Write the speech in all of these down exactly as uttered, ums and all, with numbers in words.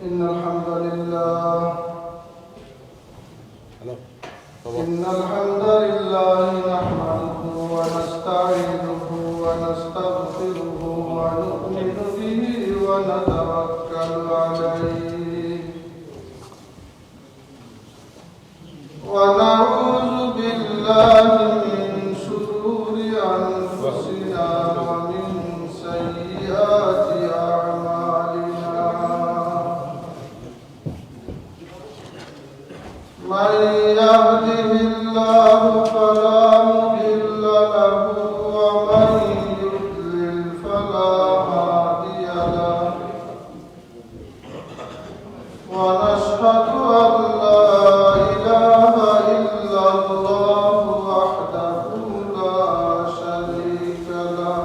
إن الحمد لله إن الحمد لله نحمده ونستعينه ونستغفره ونؤمن به ونتوكل عليه، ونعوذ بالله من شرور أنفسنا ومن سيئات أعمالنا. من يهده الله فلا مضل له، ومن يضلل فلا هادي له. ونشهد أن لا إله إلا الله وحده لا شريك له،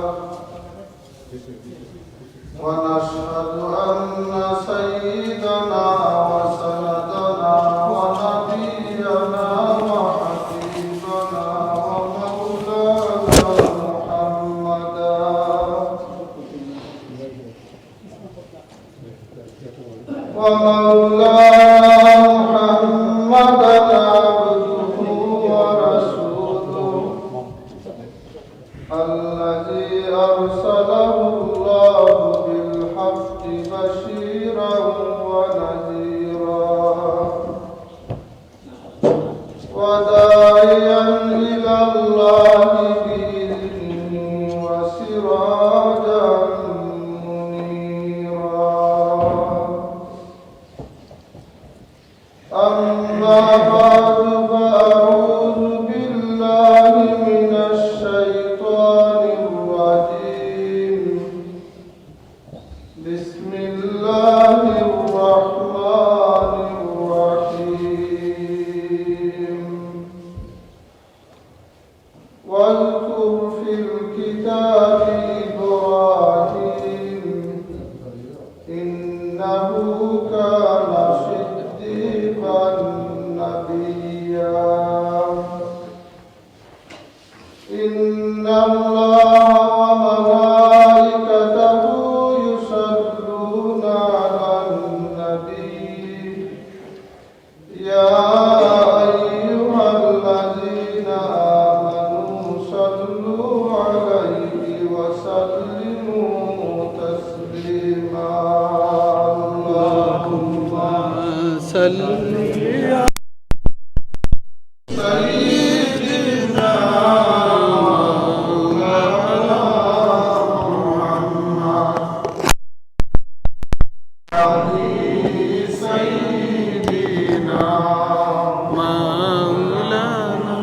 ونشهد أن سيدنا وسندنا ونبينا وحبيبنا ومولانا محمدا ومولانا محمدا عبده ورسوله الذي أرسله الله بالحق بشيرا ونذيرا وداعيا إلى الله بإذنه وسراجا منيرا. أما بعد، فأعوذ بالله من الشيطان الرجيم. بسم الله الرحمن الرحيم. واذكر في الكتاب إبراهيم إنه كان صديقا نبيا. إن الله وملائكته يصلون على النبي يا أيها الذين آمنوا صلوا عليه وسلموا تسليما. اللهم صل على سيدنا مولانا محمد سيدنا مولانا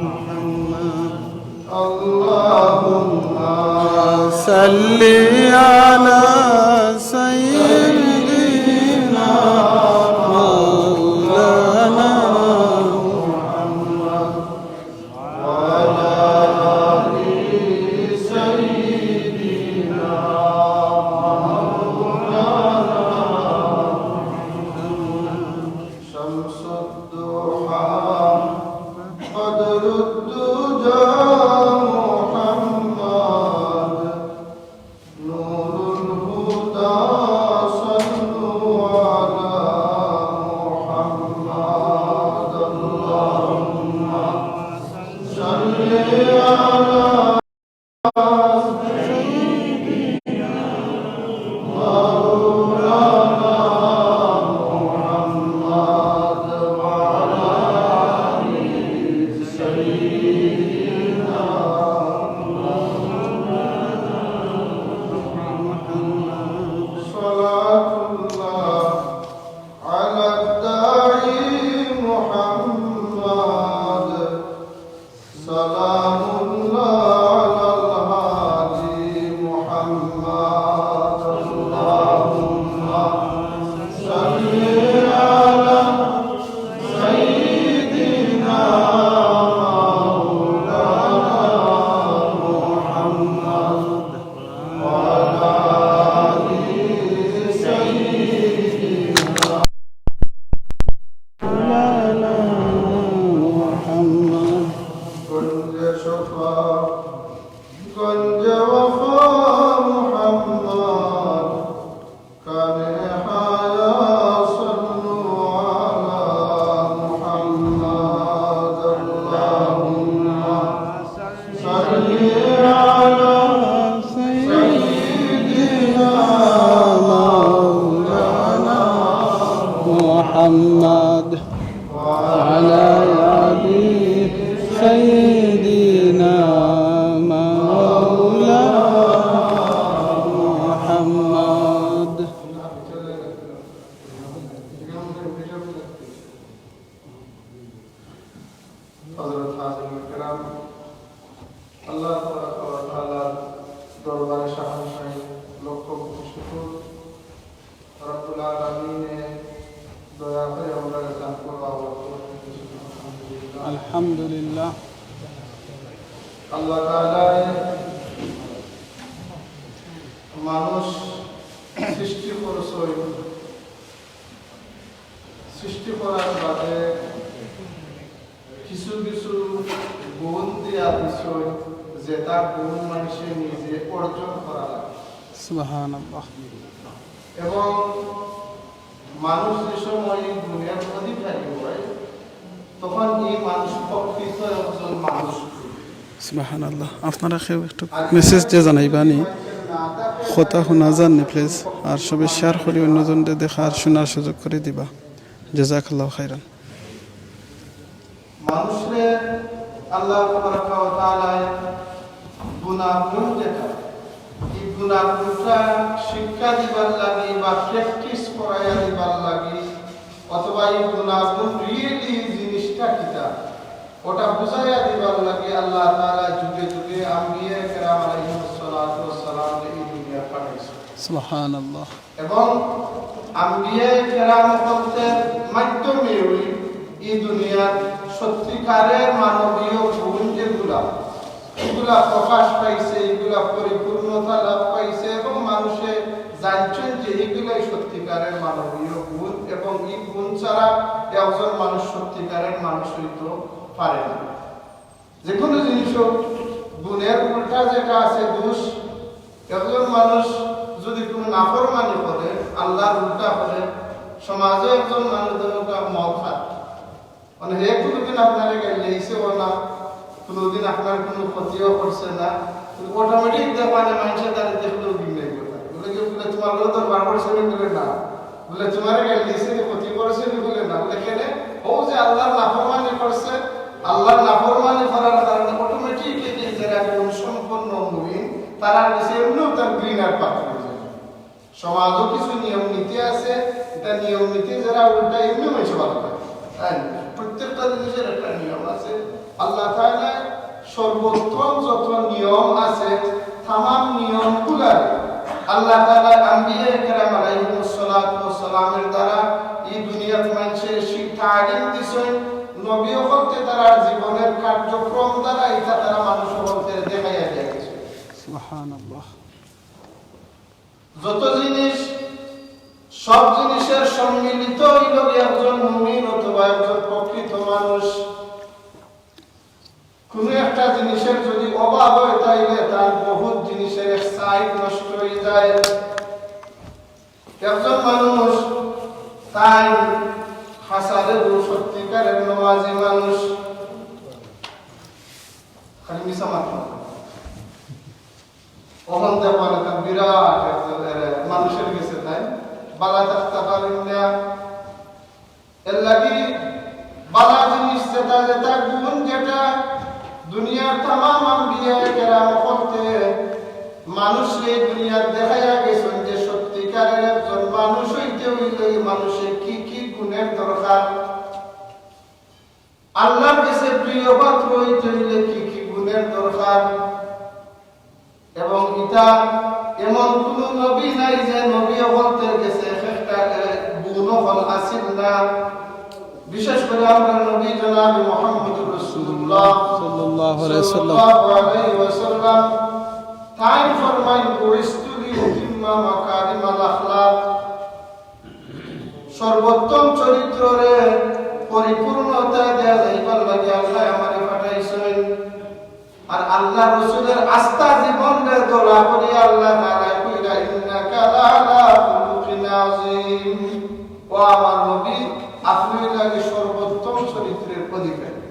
محمد. اللهم صل على سيدنا مولانا محمد وعلى آل سيدنا مولانا محمد. شمس الضحى بدر الدجى محمد محمد وعلى آل سيدنا مولانا محمد. হযরত হাজিরিন কেরাম, আল্লাহ তাবারাকা ওয়া তাআলার দরবারে শাহানশাহি লক্ষ কোটি শুকর। রব্বুল আলামিনে দয়া করে আমরারে দান করবা, আল্লাহ। আলহামদুলিল্লাহ। আল্লাহ তাআলায় মানুষ সৃষ্টি করছইন, সৃষ্টি করার বাদে কিছু কিছু গুণ দিয়া দিছইন, যেটা গুণ মানুষে নিজে অর্জন করা লাগে। সুবহানাল্লাহ। এবং মানুষ যে সময় এই গুণের অধিকারী হয়, তখন এই মানুষ প্রকৃত একজন মানুষ। সুবহানাল্লাহ। আপনারা কেউ একটু মেসেজ দিয়া জানাইবানি, কথা হুনা যার নি প্লিজ, আর সবে শেয়ার করি অন্যজনরে দেখার শোনার সুযোগ করি দিবা। জাযাকাল্লাহু খাইরান। মানুষরে আল্লাহ তাবারাকা ওয়া তাআলায় গুণাগুণ যেটা, এই গুণাগুণটা শিক্ষা দিবার লাগি বা প্র্যাকটিস করাইয়া দিবার লাগি অথবা এই গুণাগুণ রিয়েলি জিনিসটা কিতা, ওটা বুঝাইয়া দিবার লাগি আল্লাহ তাআলা যুগে যুগে আম্বিয়া কেরাম আলাইহিমুস সালাতু ওয়াস সালামরে এই দুনিয়া পাঠাইছইন। সুবহানাল্লাহ। এবং আম্বিয়া কেরাম হকলর মাধ্যমে ওই এই দুনিয়ার সত্যিকারের মানবীয় গুণ যেগুলা, এগুলা প্রকাশ পাইছে, এগুলা পরিপূর্ণতা লাভ পাইছে এবং মানুষে জানছইন যে এগুলাই সত্যিকারের মানবীয় গুণ এবং এই গুণ ছাড়া একজন মানুষ সত্যিকারের মানুষ হইতে পারে না। যে কোনো জিনিস হোক, গুণের উল্টা যেটা আছে দোষ। একজন মানুষ যদি কোনো নাফরমানি করে, আল্লাহর উল্টা করে, সমাজে একজন মানুষ ধরো একটা মদ খায়, মানে হে কোনোদিন আপনারে গাইল্লাইছেও না, কোনোদিন আপনার কোনো ক্ষতিও করছে না, কিন্তু অটোমেটিক দেখবা যে মানুষে তারে দেখলেও ঘিন্নাই করে। বলে কি, বলে, "তোমার লগে দরবার করছে নি?" বলে, "না।" বলে, "তোমারে গাইল্লাইছে নি, ক্ষতি করছে নি?" বলে, "না।" বলে, "কেনে?" ও যে আল্লাহর নাফরমানি করছে, আল্লাহর নাফরমানি করার কারণে অটোমেটিক এই যে যারা গুণ সম্পন্ন মুমিন, তারা গেছে এমনিও তার ঘৃণার পাত্র হয়ে যায়। সমাজও কিছু নিয়ম নীতি আছে, এটা নিয়ম নীতি যারা উল্টা এমনি হয়েছে ভালো পায়। তাই না? প্রত্যেকটা জিনিসের একটা নিয়ম আছে। আল্লাহ তাআলা সর্বোত্তম যত নিয়ম আছে, তামাম নিয়মগুলা আল্লাহ তাআলা আম্বিয়া কেরাম আলাইহিমুস সালাতু ওয়াস সালামের দ্বারা এই দুনিয়ার মানুষরে শি-, তালিম দিছইন। নবী হকলতে তারার জীবনের কার্যক্রম দ্বারা এটা তারা মানুষ হকলতে দেখাইয়া দিয়া গেছে। সুবহানাল্লাহ। যত জিনিস, সব জিনিসের সম্মিলিত হইল গিয়ে একজন মুমিন অথবা একজন প্রকৃত মানুষ। কোনো একটা জিনিসের যদি অভাব হয়, তাইলে তার বহুত জিনিসের এক সাইড নষ্ট হয়ে যায়। একজন মানুষ তাই হাসারে সত্যিকারের নমাজি মানুষ, খালি মিছা মাত্র। অখন দেখবা না, তার বিরাট একটা, এ, মানুষের গেছে তাই বালা থাকতে পারেন না। এর লাগি বালা জিনিস যেটা, যেটা গুণ যেটা দুনিয়ার তামাম আম্বিয়া কেরাম হকলতে মানুষ এই দুনিয়ার দেখাইয়া গেছেন যে সত্যিকারের একজন মানুষ হইতে হইলে এই মানুষের কি কি গুণের দরকার। আল্লাহর কাছে প্রিয় পাত্র হইতে হইলে কি কি গুণের দরকার, এবং এটা এমন কোন নবী নাই যে নবী হকলর গেছে এক একটা, এ, গুণ হকল আসিল না। বিশেষ করে আমরা নবী জনাব মুহাম্মদুর রাসূলুল্লাহ সাল্লাল্লাহু আলাইহি ওয়াসাল্লাম। সাল্লাল্লাহু আলাইহি ওয়াসাল্লাম তাই ফরমাইন, "বুইস্তু লিউতাম্মিমা মাকারিমাল আখলাক।" সর্বোত্তম চরিত্ররে পরিপূর্ণতা দেয়া যাইবার লাগি আল্লাহ আমারে পাঠাইছেন। আর আল্লাহ রসুলের আস্থা জীবনরে ধরা করি আল্লাহ তাআলা কইরা, "ইন্নাকা লাআলা খুলুকিন আযীম।" ও আমার নবী, আপনি লাগি সর্বোত্তম চরিত্রের অধিকারী।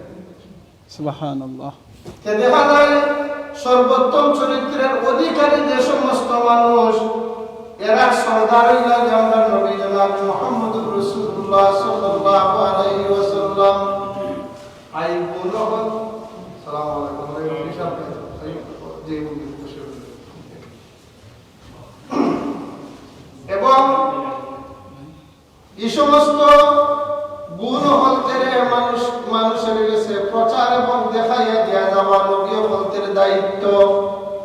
সুবহানাল্লাহ। তে দেখা যায় সর্বোত্তম চরিত্রের অধিকারী যে সমস্ত মানুষ, এরার সর্দার অইলা যে আমরার নবী জনাব মুহাম্মদুর রাসূলুল্লাহ সাল্লাল্লাহু আলাইহি ওয়াসাল্লাম। আই গুণ হল, সালাম আলাইকুম, ওয়ালাইকুম আসসালাম। যে উনি বসে রয়েছেন। এবং এই সমস্ত গুণ হলতেরে মানুষ, মানুষের গেছে প্রচার এবং দেখাইয়া দিয়া যাওয়া নবী হলতের দায়িত্ব।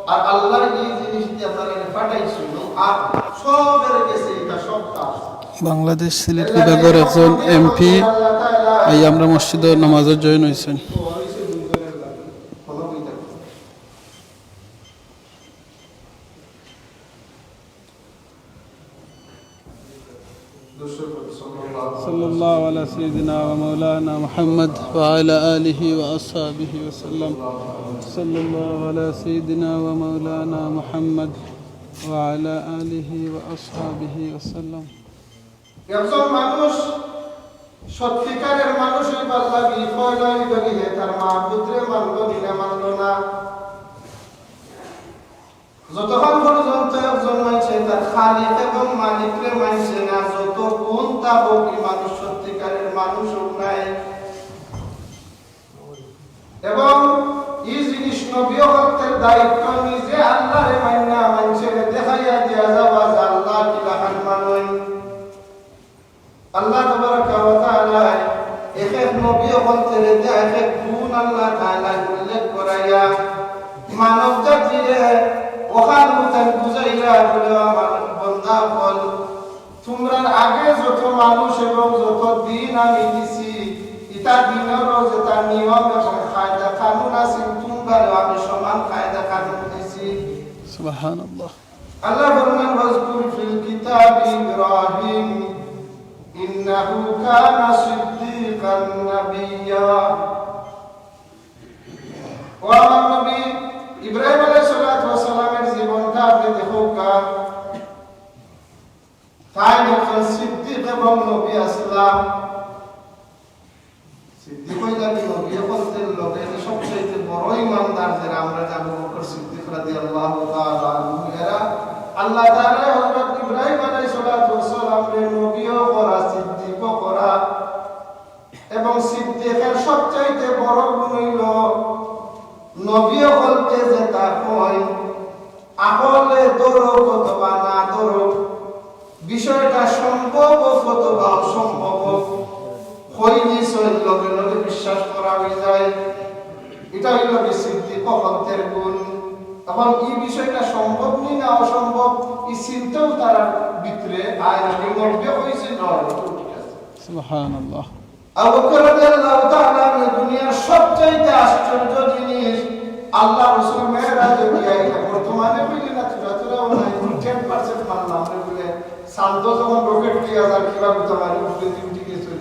আর আল্লাহর এই জিনিস দিয়া তারা পাঠাইছিল, আর সবের গেছে এটা সবটা আছে। বাংলাদেশ সিলেট বিভাগর একজন এমপি আই আমরা মসজিদে নামাজে জয়েন হইছেন। صلى الله على سيدنا ومولانا محمد وعلى آله وأصحابه وسلم. صلى الله على سيدنا ومولانا محمد وعلى آله وأصحابه وسلم. একজন মানুষ সত্যিকারের মানুষ হইবার লাগি পয়লা হইল গিয়ে তার মাবুদরে মানল, দিলে মানল না। যতক্ষণ পর্যন্ত একজন মানষে তার খালিক এবং মালিকরে মানষে না, যত গুণ থাকুক, এই মানুষ সত্যিকারের মানুষ হোক নাই। এবং এই জিনিস নবী হকলর দায়িত্ব নিজে আল্লাহরে মান্না মানষরে দেখাইয়া দিয়া যাওয়া যে আল্লাহ কিলাখান মানইন। আল্লাহ তাবারাকা ওয়া তাআলা এক এক নবী হকলরে দিয়া এক এক গুণ আল্লাহ তাআলা উল্লেখ করাইয়া মানব জাতিরে ওখান মতন বুঝাইয়া বলে, "আমার বন্দা হকল, তোমরার আগে যত মানুষ এবং যত দিন আমি দিছি, ইতা দিনরও যেটা নিয়ম এবং কায়দা কানুন আছে, তোমরারও আমি সমান কায়দা কানুন দিছি।" সুবহানাল্লাহ। আল্লাহ ফরমান, "ওয়াজকুর ফিল কিতাবি ইব্রাহিম, ইন্নাহু কানা সিদ্দিকান নাবিয়্যা।" ও আমার নবী, ইব্রাহিম আলাইহিস সালাতু ওয়াস সালামের জীবনটা আপনি দেখউক্কা। তাইন একজন সিদ্দিক এবং নবী আছলা। সিদ্দিক অইলা কি নবী হকলর লগে সবচাইতে বড় ইমানদার যারা আমরা আবু বকর সিদ্দিক রাদিয়াল্লাহু তাআলা আনহু। এরা আল্লাহ তাআলা হযরত ইব্রাহিম আলাইহিস সালাতু ওয়াস সালামরে নবীও করা, সিদ্দিকও করা। এবং সিদ্দিকের সবচাইতে বড় গুণ অইল নবী হকলরে যেটা কইন, আহলে ধরউক অথবা না ধরউক, বিষয়টা সম্ভব অথবা অসম্ভব, কইলিছইন লগে লগে বিশ্বাস করা অইযায়। ইটা অইল কি সিদ্দিক হকলর গুণ। এখন এই বিষয়টা সম্ভব নি না অসম্ভব, এই চিন্তাও তারার ভিতরে আয় না। এই নবীয়ে কইছইন, ঠিক আছে। সুবহানাল্লাহ। আবু বকর রাদিয়াল্লাহু তাআলা আনহু দুনিয়ার সবচাইতে আশ্চর্য জিনিস, আল্লাহ রসুল মেরাজে গিয়া, এটা বর্তমানে বুঝি না, থুড়া থুড়া ও নাই, ten percent মানলাম রে বলে, চান্দো যখন rocket দিয়া যার কিবা করতে পারি, উঠে তিনটি গেছে,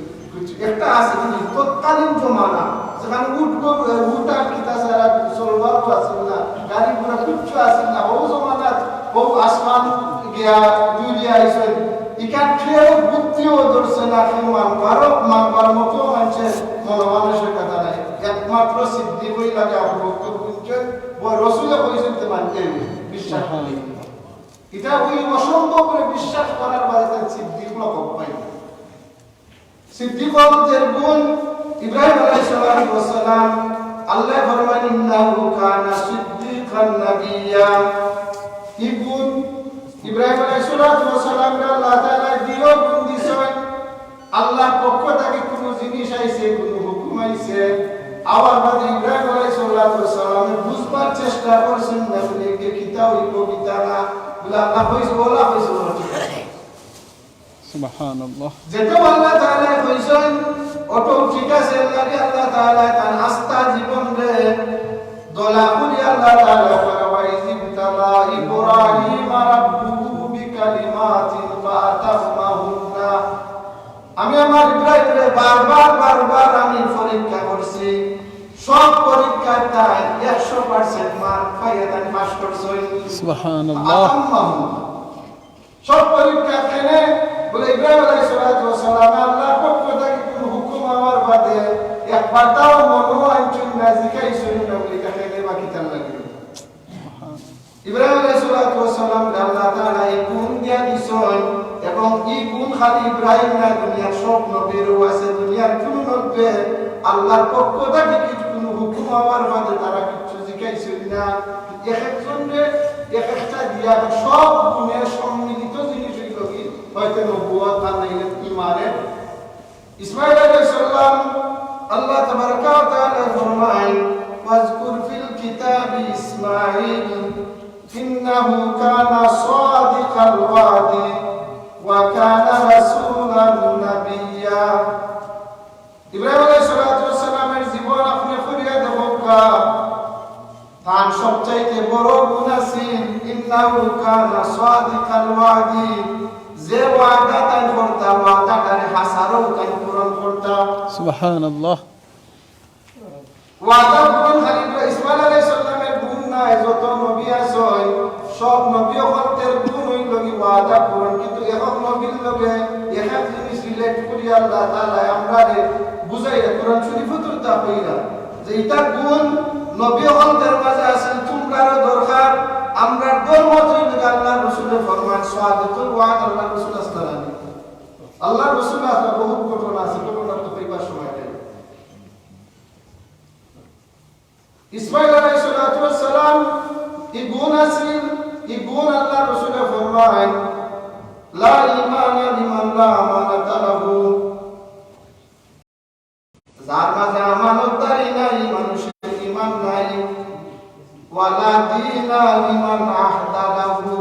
কিছু একটা আছে কিন্তু তৎকালীন জমানা, যেখানে উট গো-, উট আর কিতা ছাড়া চলবারও আছিল না, গাড়ি ঘোড়া কিচ্ছু আছিল না, ও জমানাত ও আসমান গিয়া দুই দিয়া আইছইন, ইকান কেউ বুদ্ধিও ধরছে না, কেউ মানবারও, মানবার মতো মানষে মনোমানসিকতা নাই। একমাত্র সিদ্দিক অইলা গি আবু বকর বুঝছইন, ও রসুলে কইছইন তে মানতে অইবো, বিশ্বাস করি। ইটা অই অসম্ভব করে বিশ্বাস করার বাদে তার সিদ্দিক লকব পাইল। সিদ্দিক হকলর গুণ, ইব্রাহিম আলাইহিস সালাতু ওয়াস সালাম, আল্লাহ ফরমান, "ইন্নাহু কানা সিদ্দিকান নাবিয়্যা।" ই গুণ ইব্রাহিম আলাইহিস সালাতু ওয়াস সালামরে আল্লাহ তাআলা দিও গুণ দিছইন। আল্লাহর পক্ষ থাকি কুনু জিনিস আইছে, কুনু হুকুম আইছে, আওয়ার বাদে ইব্রাহিম আলাইহিস সালাতু ওয়াস সালামে বুঝবার চেষ্টা করছইন না, বলে, "একে কিতা অইবো, কিতা না?" বলে, "আল্লাহ কইছে, ওলা কইছে, ওলা ঠিক আছে।" সুবহানাল্লাহ। যেটা আল্লাহ তাআলা কইছইন, ওটাও ঠিক আছে, এর লাগি আল্লাহ তাআলা তান আস্তা জীবনরে দলা করি আল্লাহ তাআলা কয়, "ওয়া ইযিবতালা ইব্রাহিমা রাব্বুহু বিকালিমাতিন ফাআতাম্মাহুন্না।" আমি আমার ইব্রাহিমরে বারবার, বারবার আমি পরীক্ষা করছি। সব পরীক্ষায় তাই একশো percent mark পাইয়া তাই পাস করছইন। সুবহানাল্লাহ। আতাম্মাহুন্না। সব পরীক্ষা কেনে বলে ইব্রাহিম আলাইহিস সালাতু ওয়াস সালাম আল্লাহর পক্ষ থাকি কুনু হুকুম আওয়ার বাদে একবারটাও মনো আনছইন না, জিকাইছইন না বলে ইটা কেনে বা কিতার লাগি। ইব্রাহিম আলাইহিস সালাতু ওয়াস সালামরে আল্লাহ তাআলা এই গুণ দিয়া এবং ই গুণ খালি ইব্রাহিম না, দুনিয়ার সব নবীরও আছে। দুনিয়ার কুনু নবীয়ে আল্লাহর পক্ষ থাকি কিছু কুনু হুকুম আওয়ার বাদে তারা কিচ্ছু জিকাইছইন না। এক একজনরে এক একটা দিয়া, সব গুণের সম্মিলিত জিনিস অইলো কি, হয়তো নবুয়ত আর নাইলে ইমানের। ইসমাইল আলাইহিস সালাম, আল্লাহ তাবারাকা ওয়া তাআলা ফরমায়, "ওয়াজকুর ফিল কিতাবি ইসমাইল, ইন্নাহু কানা সাদিকাল ওয়াদি ওয়া কানা রাসূলান নাবিয়্যা।" ইব্রাহিম আলাইহিস সালাতু ওয়াস সালামের জীবন আপনে পড়িয়া দেখউক্কা। তান সবচাইতে বড় গুণ আছিল, ইন্নাহু কানা সাদিকাল ওয়াদি, যে ওয়াদা তাইন করতা, ওয়াদাটারে হাছারও তাইন পূরণ করতা। সুবহানাল্লাহ। ওয়াদা পূরণ খালি ইব্রা-, ইসমাইল আলাইহিস সালামের গুণ নায়, যত নবী আছইন, সব নবী অকলর গুণ অইলো কি ওয়াদা পূরণ, কিন্তু এক এক নবীর লগে এক এক জিনিস relate করি আল্লাহ তাআলা আমরারে বুঝাইয়া কোরআন শরীফ তুলতা কইরা। যে ইতা গুণ নবী অকলর মাঝে আছিল, তুমরারও দরকার। আমরার ধর্ম তৈরি আল্লাহর রসুলে ফরমান, সাদিকুল ওয়াদ আল্লাহর রসুল আসলা। আল্লাহর রসুল আসলা, বহুত ঘটনা আছে, ঘটনা তো কইবার সময় নাই। ইসমাইল আলাইহিস সালাতু ওয়াস সালাম, ই গুণ আছিল, ই গুণ আল্লাহর রসুলে ফরমান, লা ঈমানা লিমান লা আমানাতা লাহু। যার মাঝে আমানতদারি নাই, মানুষের ঈমান নাই। ওয়ালা দীনা লিমান আহদা লাহু।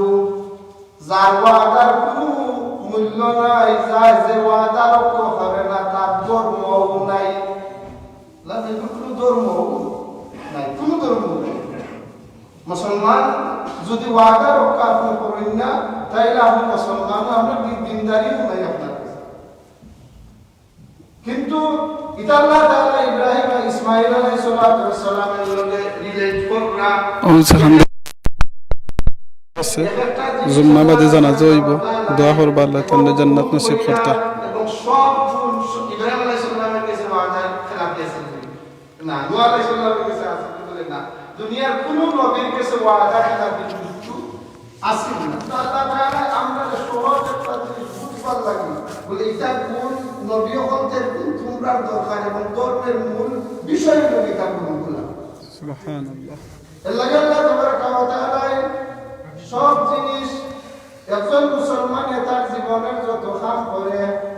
যার ওয়াদার কুনু মূল্য নাই, যার যে ওয়াদা রক্ষা করে না, তার ধর্মও নাই। না, তার কুনু ধর্মও নাই, কুনু ধর্মও নাই। মুসলমান যদি ওয়াদা রক্ষা আপনে করইন না, তাইলে আপনে মুসলমান, আপনার দি-, দিনদারিও নাই আপনার কাছে। কিন্তু ইতা আল্লাহ তাআলা ইব্রাহিম আর ইসমাইল আলাইহিস সালাতু ওয়াস সালামের লগে relate কররা। ও সেখান আছে, জুম্মা বাদে জানাজা অইবো। দোয়া করবা আল্লাহ তাআলা জান্নাত নসিব করতা। এবং সব গুণ ইব্রাহিম আলাইহিস সালামের কাছে ওয়াদার খেলাফি আছে। না, নূহ আলাইহিস সালামের কাছে আছে, বলে না। দুনিয়ার কুনু নবীর কাছে ওয়াদা খেলাফি কিচ্ছু আছে না। তো আল্লাহ তাআলা আমরারে সহজ একটা জিনিস বুঝবার লাগি, বলে, ইতা গুণ নবী অকলর গুণ তুমরার দরকার এবং ধর্মের মূল বিষয় অইলো ইতা গুণগুলা। সুবহানাল্লাহ। এর লাগি আল্লাহ তাবারাকা ওয়া তাআলা সব জিনিস একজন মুসলমানে তার জীবনের যত কাম করে,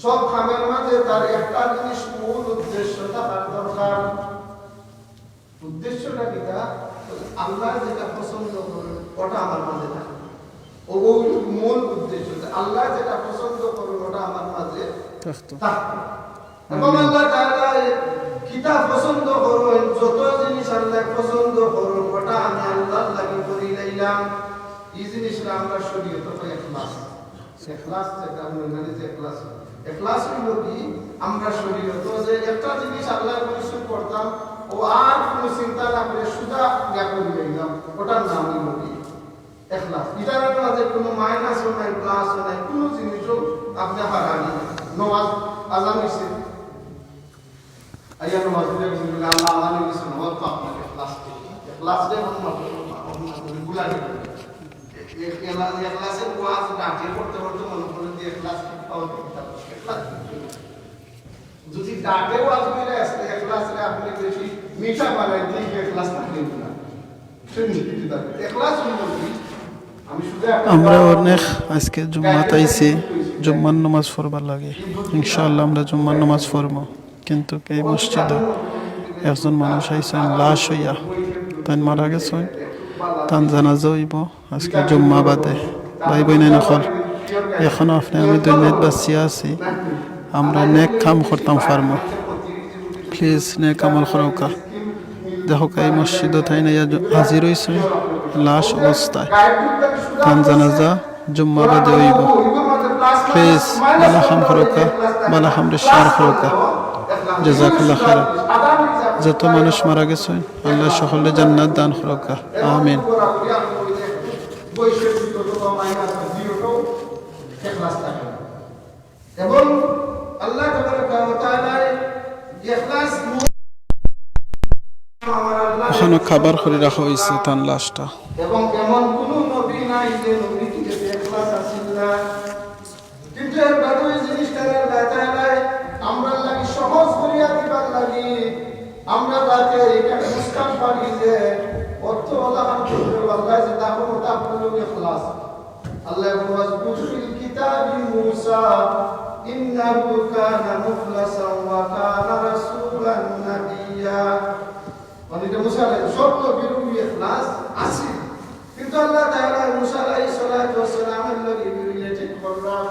সব কামের মাঝে তার একটা জিনিস মূল উদ্দেশ্য থাকার দরকার। উদ্দেশ্যটা কিতা? আল্লাহ যেটা পছন্দ করেন, ওটা আমার মাঝে থাকবে। ও, ও মূল উদ্দেশ্য, যে আল্লাহ যেটা পছন্দ করেন, ওটা আমার মাঝে থাকতো। থাকবে। এবং আল্লাহ তাআলা কিতা পছন্দ করেন, যত জিনিস আল্লাহ পছন্দ করেন, ওটা আমি আল্লাহর লাগি করি লাইলাম। এই জিনিসটা আমরা শরীয়তে পাই ইখলাস। ইখলাস যেটা আমরা জানি যে ইখলাস, ইখলাস অইলো কি, আমরা শরীয়তে যে একটা জিনিস আল্লাহ পরিশোধ করতাম, ও আর কোনো চিন্তা না করে সুজা ইয়া করি লাইলাম, ওটার নাম অইলো কি? ইখলাস। ইটার মাঝে কোনো মাইনাসও নাই, প্লাসও নাই, কোনো জিনিসও আপনি হারানি নাই। নমাজ আজান হইছে, আইয়া নমাজ পড়ে বিসমিল্লাহ, আল্লাহ আমারে কিছু নমাজ তো আপনার ইখলাস দিয়ে। ইখলাস দিয়ে মনে মনে মনে মনে গুলা গেল। এ-, এ-, এলা-, ইখলাসের ওয়াজ ডাকে পড়তে পড়তে মনে করে যে ইখলাস কি পাওয়া যায়, ইখলাস কি? যদি ডাকে ওয়াজ করে আসলে ইখলাসরে আপনি বেশি মিঠা বানাই দিয়ে ইখলাস থাকে না। সে মিষ্টি থাকে। ইখলাস হলো কি? আমি শুধু একটা আমরা অনেক আজকে জুম্মাত আইছি, জুম্মার নামাজ পড়বার লাগি। ইনশাআল্লাহ আমরা জুম্মার নামাজ পড়বো। কিন্তু এই মসজিদো একজন মানুষ আইছইন লাশ অইয়া, তাইন মারা গেছইন, তান জানাজা অইবো আজকে জুম্মা বাদে। ভাই বইনাইন অকল, এখনো আপনে আমি দুনিয়াত বাঁচিয়া আছি, আমরা নেক কাম করতাম পারমু। Please নেক আমল করউক্কা। দেখউক্কা এই মসজিদো তাইন আইয়া হাজির অইছইন লাশ অবস্থায়, তান জানাজা জুম্মা বাদে অইবো। Please, ভালা কাম করউক্কা, ভালা কামরে share করউক্কা। জাযাকাল্লাহ খাইরান। যত মানুষ মারা গেছইন, আল্লাহ সকলরে জান্নাত দান করউক্কা। আমিন। এবং আল্লাহ তাবারাকা ওয়া তাআলা ইখলাস অখানো কাবার করি রাখা অইছে তান লাশটা। এবং এমন কোনো নবী নাই যে নবী ইখলাস আছিল না। কিন্তু এর বাদে ওই জিনিসটা আল্লাহ তাআলায় আমরার লাগি সহজ করিয়া দিবার লাগি, আমরা যাতে এটা বুঝতাম পারি যে অর্থ হলো আলহামদুলিল্লাহ, আল্লাহ যে দাফন ওটা আপনার ইখলাস। আল্লাহ বলেন, "ওয়াজকুর ফিল কিতাবি মুসা, ইন্নাহু কানা মুখলাসান ওয়া কানা রাসূলান নাবিয়্যা।" মানে এটা মুসা আলাইহিস, সব নবীর ইখলাস আছে। কিন্তু আল্লাহ তাআলা মুসা আলাইহিস সালাতু ওয়াস সালামের লগে রিলেটেড করলাম।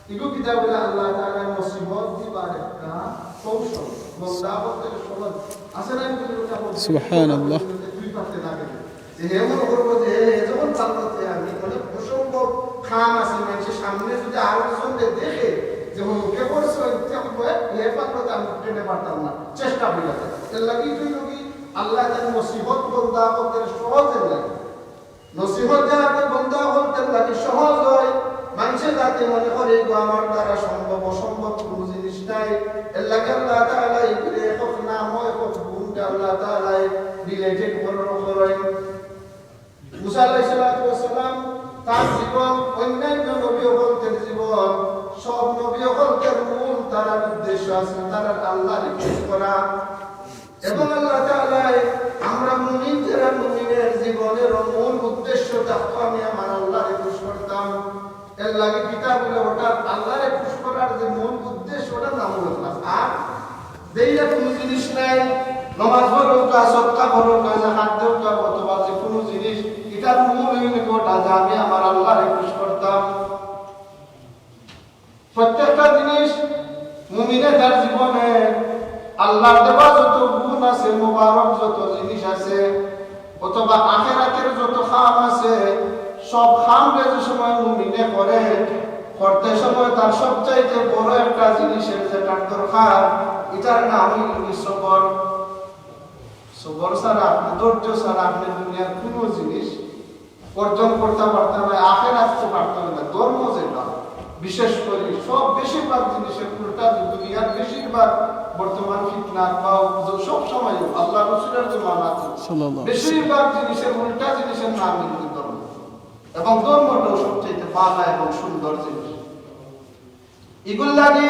এগু কিতাব অইলো আল্লাহ তাআলা মুসিবত দিবার একটা কৌশল, বন্দা করতে সহজ। আছে না? কিন্তু এটা বলতে সুবহানাল্লাহ। দুই পাতে লাগে। যে এমন করবো যে এ যখন পারলো তে আমি, মানে, অসম্ভব কাম আছে, মানুষের সামনে যদি আরো জনকে দেখে যে অমুকে করছে, ইচ্ছা করবো, এ, এ পারলো তে আমি ট্রেনে পারতাম না, চেষ্টা হয়ে যাবে। এর লাগি তুই যদি আল্লাহ তার মুসিবত বন্দা করতে সহজে লাগে। নসিহত যাতে বন্দা হকলর লাগি সহজ হয়, মানুষে যাতে মনে করে, "এগু আমার দ্বারা সম্ভব, অসম্ভব কোনো জিনিস নাই।" এর লাগি আল্লাহ তাআলা এগুলো একক নাম, একক গুণটা আল্লাহ তাআলা রিলেটেড করেন। মুসা আলাইহিস সালাতু ওয়াস সালাম তার জীবন, অন্যান্য নবী হকলর জীবন, সব নবী হকলর মূল তারার উদ্দেশ্য আছে, তারার আল্লাহরে খুশ করা। এবং আল্লাহ তাআলায় আমরা মুমিন যারা মুমিনের জীবনের মূল উদ্দেশ্য থাকতো আমি আমার আল্লাহরে খুশ করতাম। এর লাগি কিতাব বলে ওটা আল্লাহরে খুশ করার যে মূল উদ্দেশ্য ওটার নাম হলো ইখলাস। আর যেইটা কোনো জিনিস নাই, নমাজ পড়ুকা, সদকা করুকা, জাকাত দেউকা অথবা যে কোনো জিনিস, এটার মূল হইল কি ওটা যে আমি আমার আল্লাহরে খুশ করতাম। প্রত্যেকটা জিনিস মুমিনে তার জীবনে আল্লাহর দেওয়া যত গুণ আছে, মোবারক যত জিনিস আছে, অথবা আখেরাতের যত কাম আছে, সব কাম যে সময় মুমিনে করে, করতে সময় তার সবচাইতে বড় একটা জিনিসের যেটার দরকার, এটার নাম হইল কি সবর। সবর ছাড়া আপনি, ধৈর্য ছাড়া আপনি দুনিয়ার কোনো জিনিস অর্জন করতে পারতেন না, আখেরাত তো পারতেন না। ধর্ম যেটা, বিশেষ করে সব বেশিরভাগ জিনিসের উল্টা, যে দুনিয়ার বেশিরভাগ বর্তমান ফিতনা বা যে সব সময় আল্লাহ রসুলের জমানাতে সাল্লাল্লাহু আলাইহি ওয়াসাল্লাম। বেশিরভাগ জিনিসের উল্টা জিনিসের নাম কিন্তু ধর্ম, এবং ধর্মটাও সবচেয়ে ভালো এবং সুন্দর জিনিস। এগুর লাগি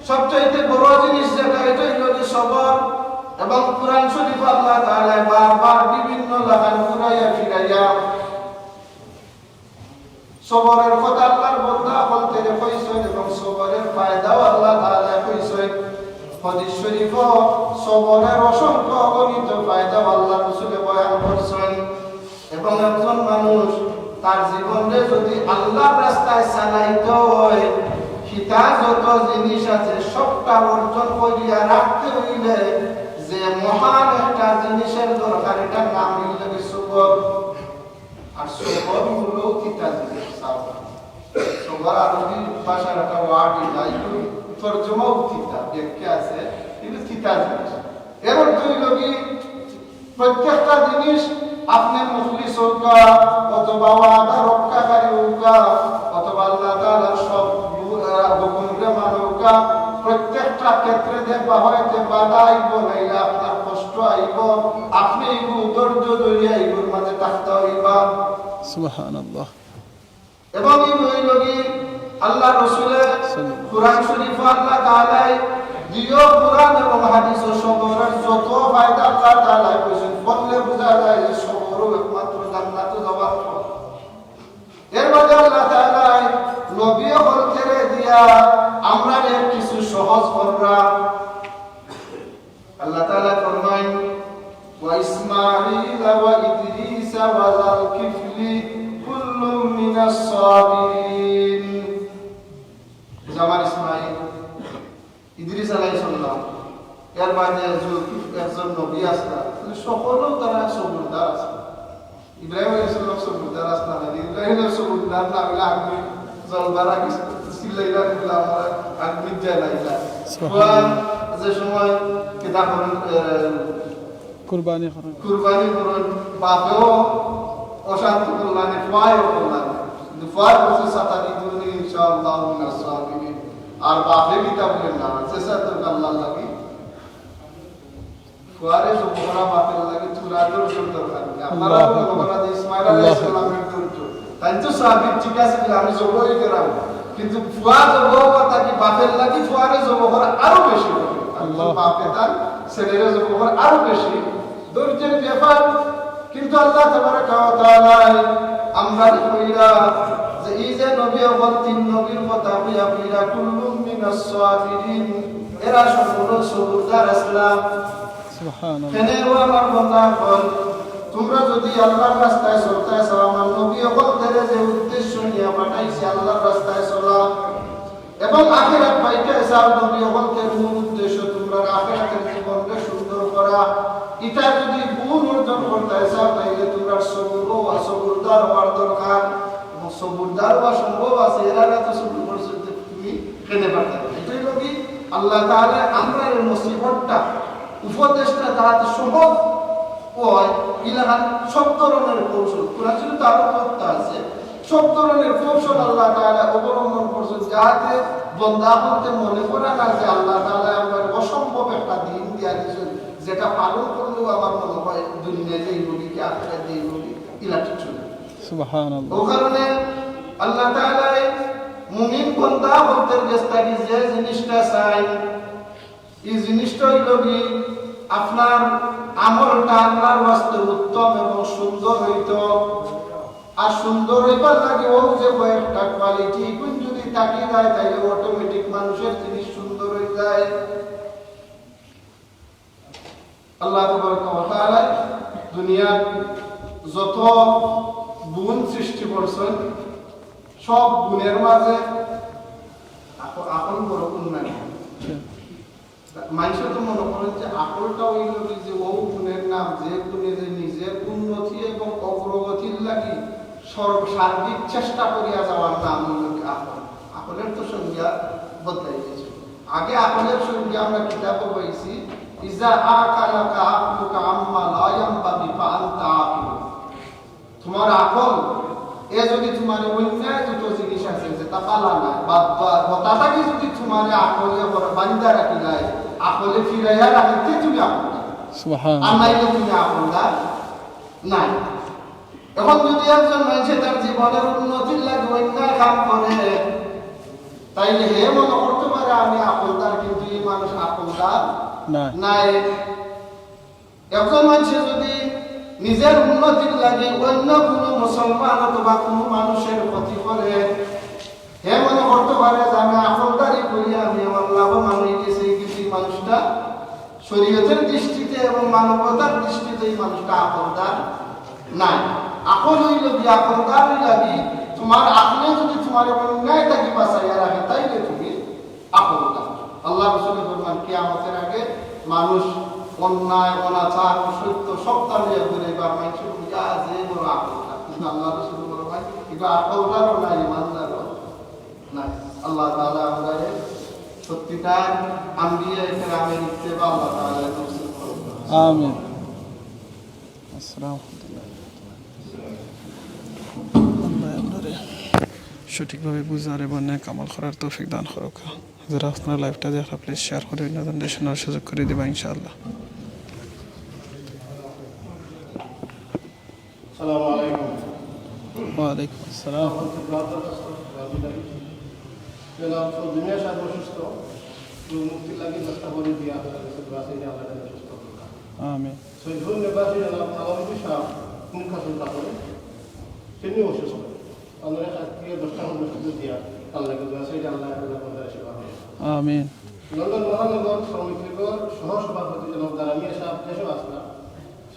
সবচাইতে বড় জিনিস যেটা, এটা হইল যে সবর। এবং কোরআন শরীফ আল্লাহ তাআলা বারবার বিভিন্ন লাগান ঘুরাইয়া ফিরাইয়া সবরের কথা আল্লাহর বন্দা বলতে কইছেন এবং সবরের ফায়দাও আল্লাহ তাআলা কইছেন। হাদিস শরীফও সবরের অসংখ্য অগণিত ফায়দাও আল্লাহ রসুলে বয়ান করছেন। এবং একজন মানুষ তার জীবনরে যদি আল্লাহর রাস্তায় চালাইতে হয়, হিতা যত জিনিস আছে সবটা অর্জন করিয়া রাখতে হইলে যে মহান একটা জিনিসের দরকার, এটার নাম হইল কি সবর। আর সবর হলো তিতা জিনিস। সবর আরবি ভাষার একটা ওয়ার্ড, এটা তর্জমাও তিতা, ব্যাখ্যা আছে, কিন্তু তিতা জিনিস। এর অর্থ হইল কি, প্রত্যেকটা জিনিস আপনি মুখলিস হউকা, অথবা ওয়াদা রক্ষাকারী হউকা, অথবা আল্লাহ তাআলার সব হু-, আহ, হুকুমরে মানউকা, প্রত্যেকটা ক্ষেত্রে যে বাহয়তে বাধা আইব, নাইলে আপনার কষ্ট আইব, আপনি ইগু ধৈর্য ধরিয়া ইগুর মাঝে থাকতে হইবা। সুবহানাল্লাহ। এবং এই বই লগি আল্লাহ রসুলের কোরআন শরীফ আল্লাহ তাআলায় দিও, কোরআন এবং হাদিস ও সবরের যত ফায়দা আল্লাহ তাআলায় কইছেন, পড়লে বোঝা যায় যে সবরও একমাত্র জান্নাতে যাওয়ার পথ। এর মাঝে আল্লাহ তাআলায় নবী হকলরে দিয়া আমরারে কিছু সহজ কররা। আল্লাহ তাআলা ফরমাইন, "ওয়া ইসমাঈলা ওয়া ইদরিসা ওয়া যাল কিফলি কুল্লুম মিনাস সাবিরিন।" যেমন ইসমাঈল, ইদ্রিস আলাইহিস সালাম, এর বাদে জুলকিফ একজন নবী আসলা, কিন্তু সকলেও তারা সবুরদার আসলা। ইব্রাহিম আলাইহিস সালাম সবুরদার আসলা না, ইব্রাহিম সবুরদার না হইলে আগুন জলবার আগে চিল্লাইলা, বললা, "আমার আগুন যায় না, এটা।" সুবহানাল্লাহ। কোরআন যে সময় কিতাব, আহ, কুরবানি করইন। কুরবানি করইন, বাপেও অশান্তি করলা না, ফুয়ায়ও করলা না। কিন্তু ফুয়ায় বলছে, "সাতাজিদুনি ইনশাআল্লাহু মিনাস সাবিরিন।" আর বাপে কিতা বলেন না, চেষ্টা তো আল্লাহর লাগি। ফুয়ারে তো বড় বাপের লাগি থুড়া ধৈর্য দরকার। আপনারা আল্লাহু মনে আকবার। করা যে ইসমাইল আল্লাহু আলাইহিস সালামের আকবার। ধৈর্য। তাইন তো সাহাবী, ঠিক আছে, বলে, "আমি জবো অই গেলাম।" কিন্তু ফুয়া জবো অওয়া থাকি বাপের লাগি ফুয়ারে জবো করে আরো বেশি। আমি তো আল্লাহ। বাপে তার ছেলেরে জবো করে আরো বেশি। ধৈর্যের ব্যাপার। কিন্তু আল্লাহ তাবারাকা ওয়া তাআলা আমরারে কইরা যে এই যে নবী অকল তিন নবীর কথা কইয়া কইরা, "কুল্লুম মিনাস সাবিরিন", এরা সম্পূর্ণ সবুরদার আছলা। সুবহানাল্লাহ। কেনে ও আমার বন্দা অকল, তোমরা যদি আল্লাহর রাস্তায় চলতায় চাও, আমার নবী অকলরে যে উদ্দেশ্য নিয়া পাঠাইছি আল্লাহর রাস্তায় চলা, এবং আখিরাত পাইতায় চাও, নবী অকলর মূল উদ্দেশ্য তোমরা আখিরাতের জীবনরে সুন্দর করা, ইটা যদি গুণ অর্জন করতায় চাও, তাইলে তোমরা সবুর অওয়া, সবুরদার অওয়ার দরকার। এবং সবুরদার অওয়া সম্ভব আছে, এর আগে তো সবুর করছো, তুমি কেনে পারতায় না। এটাই হলো কি আল্লাহ তাআলা আমরারে মুসিবতটা, উপদেশটা যাতে সহজ অয়, ইলাখান সব ধরনের কৌশল। কোরআন শরীফে তো আরো কথা আছে, সব ধরনের কৌশল আল্লাহ তাআলা অবলম্বন করছইন, যাতে বন্দা অকলতে মনে করে না যে আল্লাহ তাআলা আমরারে অসম্ভব একটা দিন দিয়া দিছইন, যেটা পালন করলেও আমার মনে হয় দুনিয়া যাইবোগি কি আখিরাত যাইবোগি, ইলা কিছু না। সুবহানাল্লাহ। ও কারণে আল্লাহ তাআলা মুমিন বন্দা অকলর গেছ থাকি যে জিনিসটা চাইন, এই জিনিসটা অইলো কি, আপনার আমলটা আল্লাহর ওয়াস্তে উত্তম এবং সুন্দর অইতো। আর সুন্দর অইবার লাগি অউ যে কয়েকটা কোয়ালিটি, ইগুন যদি থাকি যায়, তাইলে অটোমেটিক মানুষের জিনিস সুন্দর অই যায়। আল্লাহ তাবারাকা ওয়া তাআলা দুনিয়ার যত গুণ সৃষ্টি করছইন, সব গুণের মাঝে আক-, আকল বড় গুণ নায়। মানুষে তো মনে করেন যে আকলটা অইলো কি যে অউ গুণের নাম, যে গুণে যে নিজের উন্নতি এবং অগ্রগতির লাগি সর্ব-, সার্বিক চেষ্টা করিয়া যাওয়ার নাম অইলো কি আকল। আকলের তো সংজ্ঞা বদলাই গেছে। আগে আকলের সংজ্ঞা আমরা কিতাবো পাইছি, "ইজা আকালাকা আকলুকা আম্মা লা ইয়ানবাগি ফা আনতা আকিল।" তোমার আকল, এ যদি তোমার অন্যায় দুটো জিনিস আছে, যেটা ভালা নায়, বা, বা, হতা থাকি যদি তোমার আকলে ওরা বান্ধা রাখি যায়, আকলে ফিরাইয়া রাখে, তে তুমি আকলদার। সুবহান। আর নাইলে তুমি আকলদার নায়। এখন যদি একজন মানুষে তার জীবনের উন্নতির লাগি অন্যায় কাম করে, তাইলে হে মনে করতে পারে আমি আকলদার, কিন্তু এই মানুষ আকলদার নায়। নায়। একজন মানুষে যদি নিজের উন্নতির লাগি অন্য কোনো মুসলমান অথবা কোনো মানুষের ক্ষতি করে, হে মনে করতে পারে যে আমি আকলদারি করি, আমি আমার লাভবান অই গেছি, কিন্তু এই মানুষটা শরীয়তের দৃষ্টিতে এবং মানবতার দৃষ্টিতে এই মানুষটা আকলদার নায়। আকল অইলো কি, আকলদার অইলা কি, তোমার আকলে যদি তোমার অন্যায় থাকি বাঁচাইয়া রাখে, তাইলে তুমি আকলদার। আল্লাহ রসুলে ফরমান, কিয়ামতের আগে মানুষ অন্যায়, অনাচার, অসত্য সবটা লইয়া ঘুরে, এবার মানুষ বুঝা যে বড় আকলদার। কিন্তু আল্লাহ রসুলে ফরমান, এবার আকলদারও নাই, ইমানদারও নাই। আল্লাহ তাআলা আমরারে সত্যিকার আম্বিয়ায়ে কেরামের ইত্তেবা আল্লাহ তাআলা নসিব করুন। আমিন। আসসালামু আলাইকুম। আল্লাহ আমরারে সঠিকভাবে বুঝার এবং নেক আমল করার তৌফিক দান করুক। যারা আপনারা লাইভটা দেখরা, প্লিজ শেয়ার করি অন্যজনরে শোনার সুযোগ করি দিবা ইনশাআল্লাহ। আসসালামু আলাইকুম। ওয়ালাইকুম আসসালাম। জনাব ফজলুল মিয়া সাহেব অসুস্থ, তো মুক্তির লাগি চেষ্টা করি দিয়া আপনার কাছে দোয়া চাই যে আল্লাহ তাআলা সুস্থ করুন। আমিন। সৈয়দপুর নিবাসী জনাব আলমগীর সাহেব মুখ কাছে তা করে, তিনিও অসুস্থ। আমরা আজকে দশটা মসজিদে দিয়া আল্লাহকে দোয়া চাই যে আল্লাহ আপনার মধ্যে সেবা হবে। আমিন। লন্ডন মহানগর শ্রমিক লীগের সহ সভাপতি জনাব দারামিয়া সাহেব দেশে আসলা,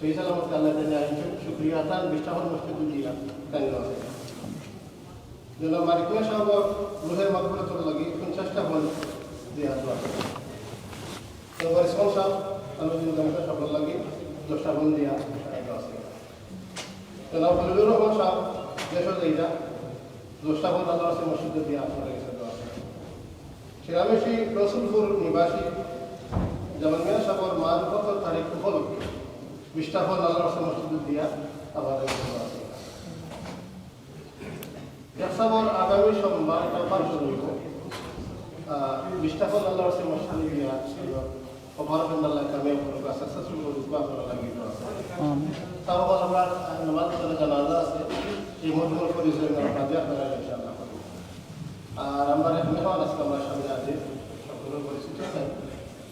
সেই সালামতে আল্লাহ তাআলা আনছেন। শুক্রিয়া তান বিশটা হল মসজিদে দিয়া তান দোয়া চাই। জনাব মানিক মিয়া সাহেব রুহের মাগফিরাতর লাগি পঞ্চাশটা হল দিয়া দোয়া চাই। জনাব রিজওয়ান সাহেব আলমগীর জনতা সভার লাগি দশটা হল দিয়া দোয়া চাই। জনাব ফজলুর রহমান সাহেব দেশে যাইরা দশটা হল আল্লাহর কাছে মসজিদে দিয়া আপনার কাছে দোয়া চাই। শিরামেশি রসুলপুর নিবাসী জামাল মিয়া সাহেবর মারফতর তারিখ উপলক্ষে বিশটা হল আল্লাহর কাছে মসজিদে দিয়া আপনার কাছে দোয়া চাই। এক সাহেবর আগামী সোমবার এটা অপারেশন হইব। আহ, বিশটা হল আল্লাহর কাছে মসজিদে দিয়া অপারেশন আল্লাহ কামিয়াব করুক, সাকসেসফুল করুক, আপনারা লাগিয়ে দেওয়া। আমিন। তারপর আমরা নামাজ পড়ে জানাজা আছে। এই মজমুর পরিচয় আমরা বাদে আপনারা ইনশাআল্লাহ করব। আর আমরা মেহমান আজকে আমরা সামনে আছি, সকলের পরিচিত আছেন,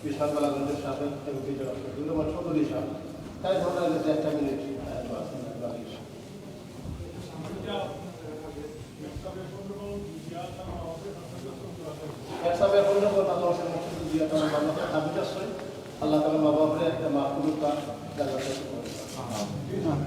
বিশাল গোলাপগঞ্জের সাবেক এমপি জনাব শফিউর রহমান চৌধুরী সাহেব। তাই ধরে গেছে একটা মিনিট, আহ, বাকি। এক সাহেব এখন যখন আল্লাহ হোসেন মসজিদ দিয়ে তারা মান্যতা দাবি করছে, আল্লাহ তাআলা মা বাপরে একটা মাহফুল তা জান্নাতে কবুল করুন।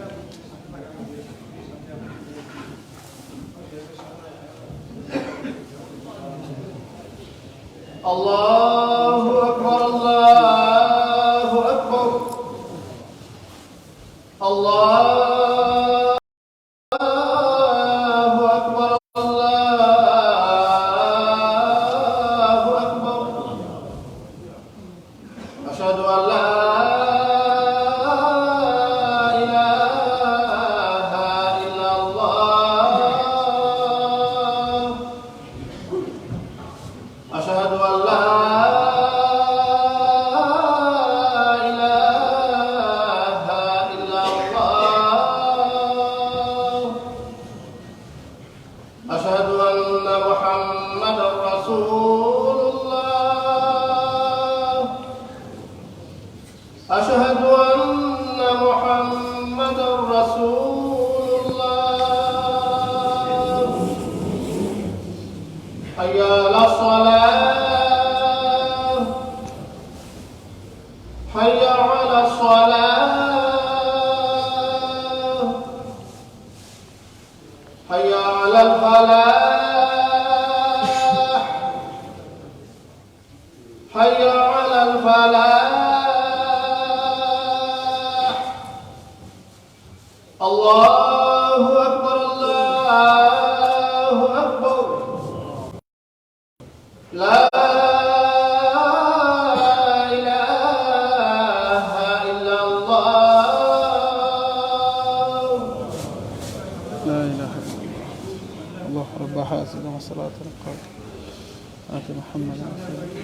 الله أكبر، الله أكبر، الله أكبر، الله أكبر. أشهد أن لا إله إلا الله. أشهد أن لا إله إلا الله. أشهد أن محمدا رسول الله. أشهد أن محمدا رسول الله. حي على الصلاة. حي على الصلاة. حي على الفلاح. حي على الفلاح. الله أكبر، الله أكبر. لا إله إلا الله. لا إله إلا الله. اللهم رب هذه الصلاة القائمة آت محمدا وسيلته.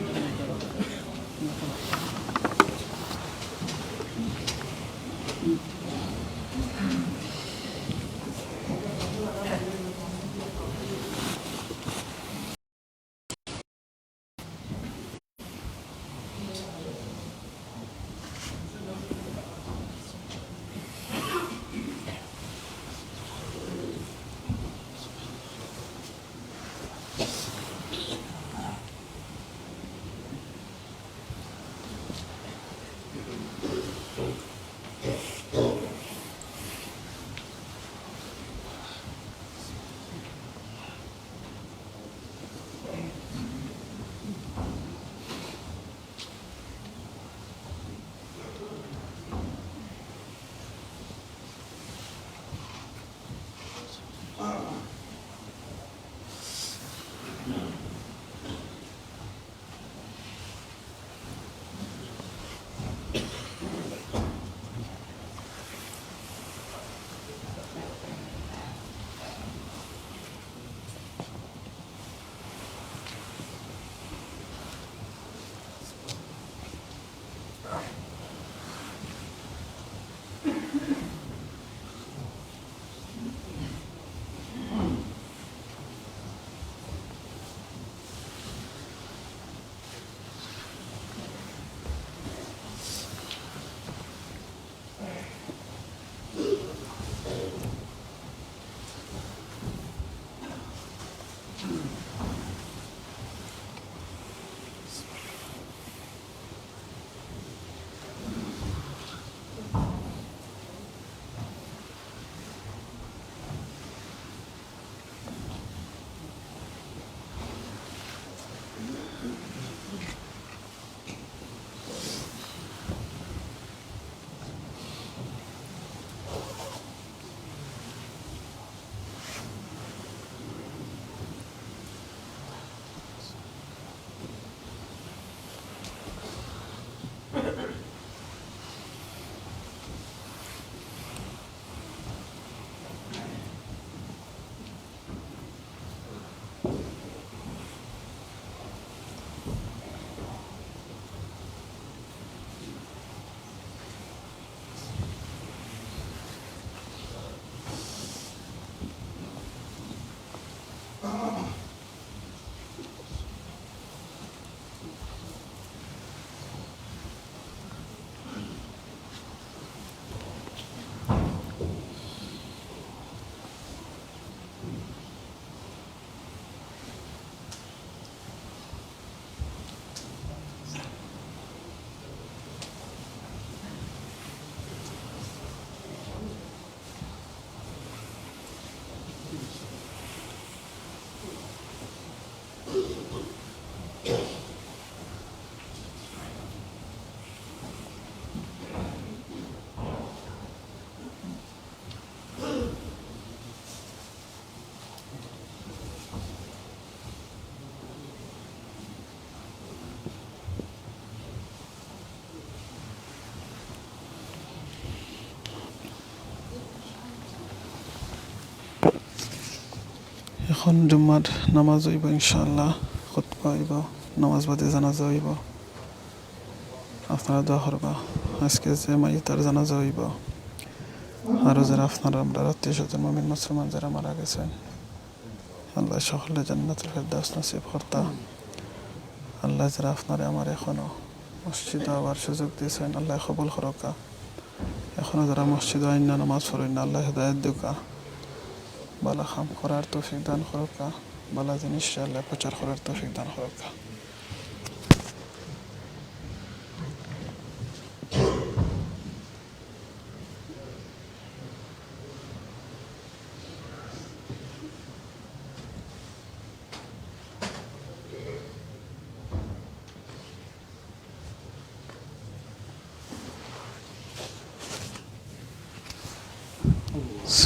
অখন জুম্মার নামাজ অইবো ইনশাআল্লাহ, খুতবা অইবো, নামাজ বাদে জানাজা অইবো। আপনারা দোয়া করবা। আজকে যে মাইয়িতর জানাজা অইবো, আরো যেরা আপনারা আমরার আত্মীয় স্বজন মুমিন মুসলমান যেরা মারা গেছইন, আল্লায় সকলরে জান্নাতুল ফেরদাউস নসিব করতা। আল্লায় যেরা আপনারে আমারে এখনো মসজিদো আওয়ার সুযোগ দিছইন, আল্লায় কবুল করউক্কা। এখনো যেরা মসজিদো আইন না, নামাজ পড়ইন না, আল্লায় হেদায়েত দেউক্কা। বালা কাম করার তৌফিক দান করউক্কা। বালা জিনিসরে আল্লায় প্রচার করার তৌফিক দান করউক্কা।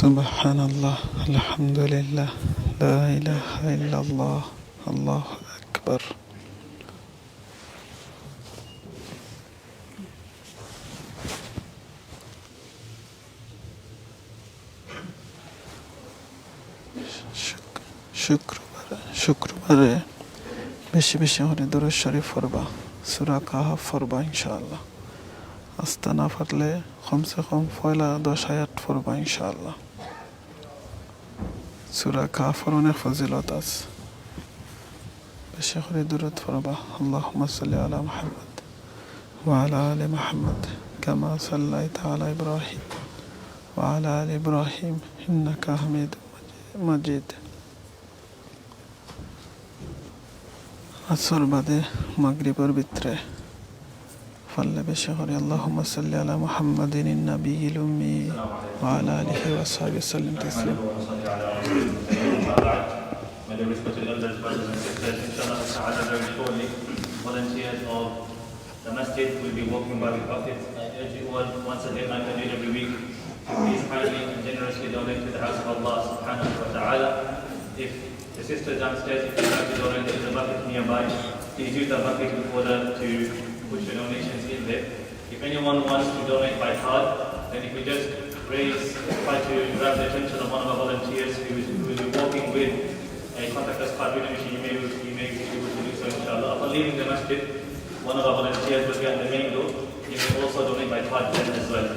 سبحان الله، الحمد لله، لا إله إلا الله، الله أكبر. শুক-, শুক্রবারে, শুক্রবারে বেশি বেশি করি দুরূদ শরীফ পড়বা, সূরা কাহফ পড়বা ইনশাআল্লাহ। আস্তা না পারলে কমসে কম পয়লা দশ আয়াত পড়বা ইনশাআল্লাহ। সূরা কাহফর অনেক ফজিলত আছে। বেশি করি দুরূদ পড়বা। اللهم صل على محمد وعلى آل محمد كما صليت على إبراهيم وعلى آل إبراهيم إنك حميد مجيد. আসর বাদে মাগরিবর ভিতরে পারলে বেশি করি اللهم صل على محمد النبي الأمي وعلى آله وصحبه وسلم تسليما. May the respected elders, brothers and sisters, inshallah ta'ala, very shortly, volunteers of the masjid will be walking by with buckets. I urge you all, once again, like I do every week, to please kindly and generously donate to the house of Allah subhanahu wa ta'ala. If the sister downstairs, if you'd like to donate, there is a bucket nearby. Please use that bucket in order to push your donations in there. If anyone wants to donate by card, then if we just raise, try to grab the attention of one of our volunteers who is, who will be walking with a contactless card with him, you may, you may be able to do so, inshallah. Upon leaving the masjid, one of our volunteers will be at the main door. He may also donate by card then as well.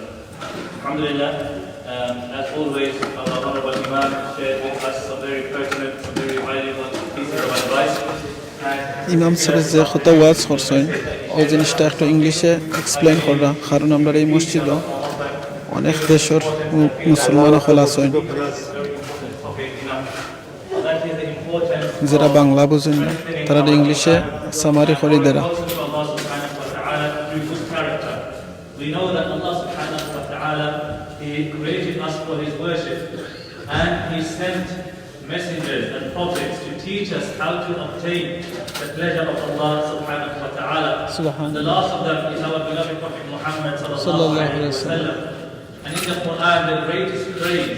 Alhamdulillah, um, as always, our Honorable Imam shared with us some very pertinent, some very valuable pieces of advice. ইমাম সাহেব যে কথা ওয়াজ করছইন, এই জিনিসটা একটু ইংলিশে এক্সপ্লেইন কররা, কারণ আমরার এই মসজিদো অনেক দেশর মু-, মুসলমান অকল আছইন। যেরা বাংলা বুঝইন না, তারারে ইংলিশে সামারি করি দেরা। We know that Allah subhanahu wa ta'ala, He created us for His worship, and He sent messengers and prophets to teach us how to obtain the pleasure of Allah subhanahu wa ta'ala. سبحان الله. The last of them is our beloved Prophet Muhammad صلى الله عليه وسلم. And in the Quran, the greatest praise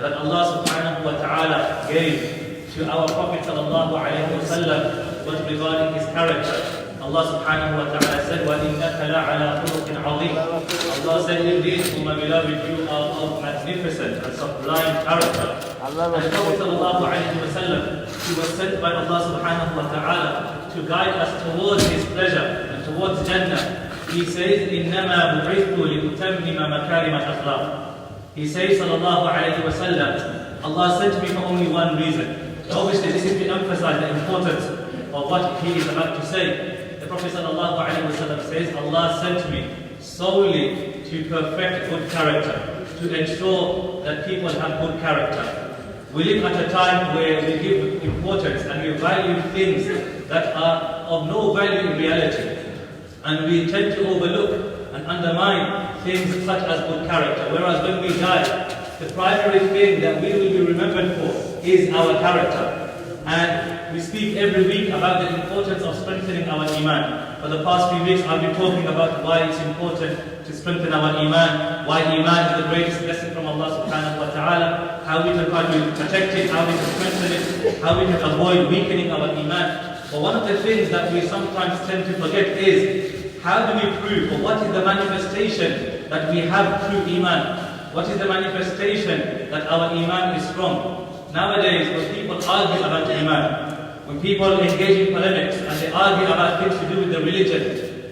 that Allah subhanahu wa ta'ala gave to our Prophet صلى الله عليه وسلم was regarding his character. Allah subhanahu wa ta'ala said, وإنك لعلى خلق عظيم. Allah said, indeed, O my beloved, you are of magnificent and sublime character. And the Prophet صلى الله عليه وسلم, he was sent by Allah subhanahu wa ta'ala to guide us towards His pleasure and towards Jannah. He says, إنما بعثت لأتمم مكارم الأخلاق. He says, صلى الله عليه وسلم, Allah sent me for only one reason. Obviously, this is to emphasize the importance of what he is about to say. The Prophet صلى الله عليه وسلم says, Allah sent me solely to perfect good character, to ensure that people have good character. We live at a time where we give importance and we value things that are of no value in reality. And we tend to overlook and undermine things such as good character. Whereas when we die, the primary thing that we will be remembered for is our character. And we speak every week about the importance of strengthening our iman. For the past few weeks, I've been talking about why it's important to strengthen our iman, why iman is the greatest blessing from Allah subhanahu wa ta'ala, how we can try to protect it, how we can strengthen it, how we can avoid weakening our iman. But one of the things that we sometimes tend to forget is, how do we prove, or what is the manifestation that we have true iman? What is the manifestation that our iman is strong? Nowadays, when people argue about Iman, when people engage in polemics and they argue about things to do with the religion,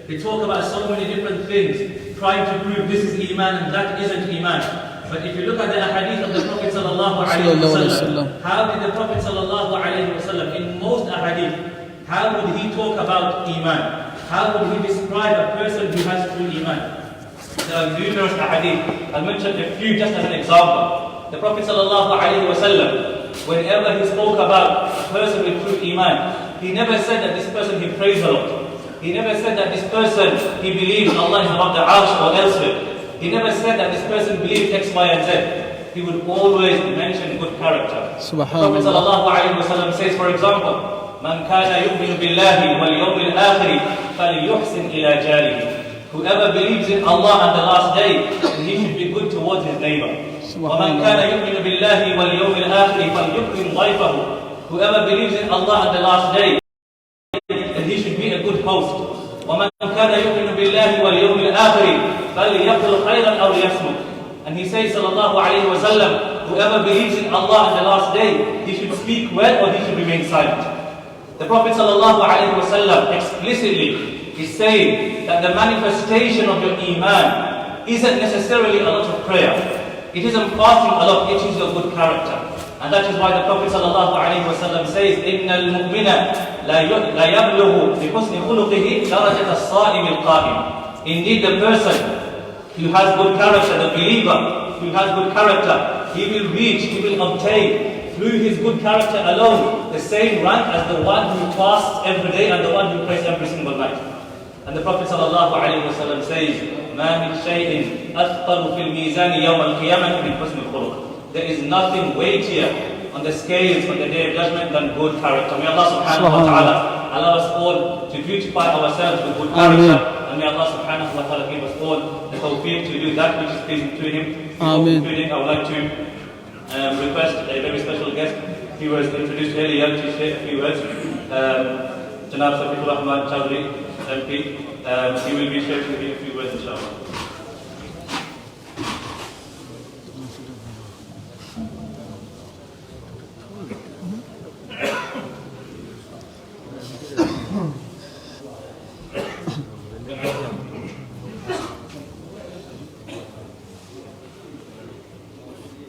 they talk about so many different things, trying to prove this is Iman and that isn't Iman. But if you look at the ahadith of the Prophet sallallahu alaihi wasallam, how did the Prophet sallallahu alaihi wasallam, in most ahadith, how would he talk about Iman? How would he describe a person who has true Iman? There are numerous ahadith. I'll mention a few just as an example. The Prophet sallallahu alaihi wasallam, whenever he spoke about a person with true Iman, he never said that this person, he prays a lot. He never said that this person, he believes Allah is above the Arsh or elsewhere. He never said that this person believes X, Y, and Z. He would always mention good character. The Prophet sallallahu alaihi wasallam says, for example, من كان يؤمن بالله واليوم الآخر فليحسن إلى جاره. Whoever believes in Allah and the last day, then he should be good towards his neighbor. ومن كان يؤمن بالله واليوم الآخر فليكرم ضيفه. Whoever believes in Allah and the last day, then he should be a good host. ومن كان يؤمن بالله واليوم الآخر فليقل خيرا أو ليصمت. And he says, sallallahu alaihi wasallam, whoever believes in Allah and the last day, he should speak well or he should remain silent. The Prophet sallallahu alaihi wasallam explicitly is saying that the manifestation of your iman isn't necessarily a lot of prayer. It isn't fasting a lot, it is your good character. And that is why the Prophet sallallahu alaihi wasallam says, إن المؤمن لا ي-، لا يبلغ بحسن خلقه درجة الصائم القائم. Indeed, the person who has good character, the believer who has good character, he will reach, he will obtain through his good character alone the same rank as the one who fasts every day and the one who prays every single night. And the Prophet sallallahu alaihi wasallam says, ما من شيء أثقل في الميزان يوم القيامة من حسن الخلق. There is nothing weightier on the scales on the day of judgment than good character. May Allah subhanahu wa ta'ala allow us all to beautify ourselves with good character. And may Allah subhanahu wa ta'ala give us all the tawfiq to do that which is pleasing to Him. Before concluding, I would like to um, request a very special guest. He was introduced earlier to say a few words. Um, Janab Safiqur Rahman Chowdhury, M P. Um, he will be sharing with you a few words, inshallah.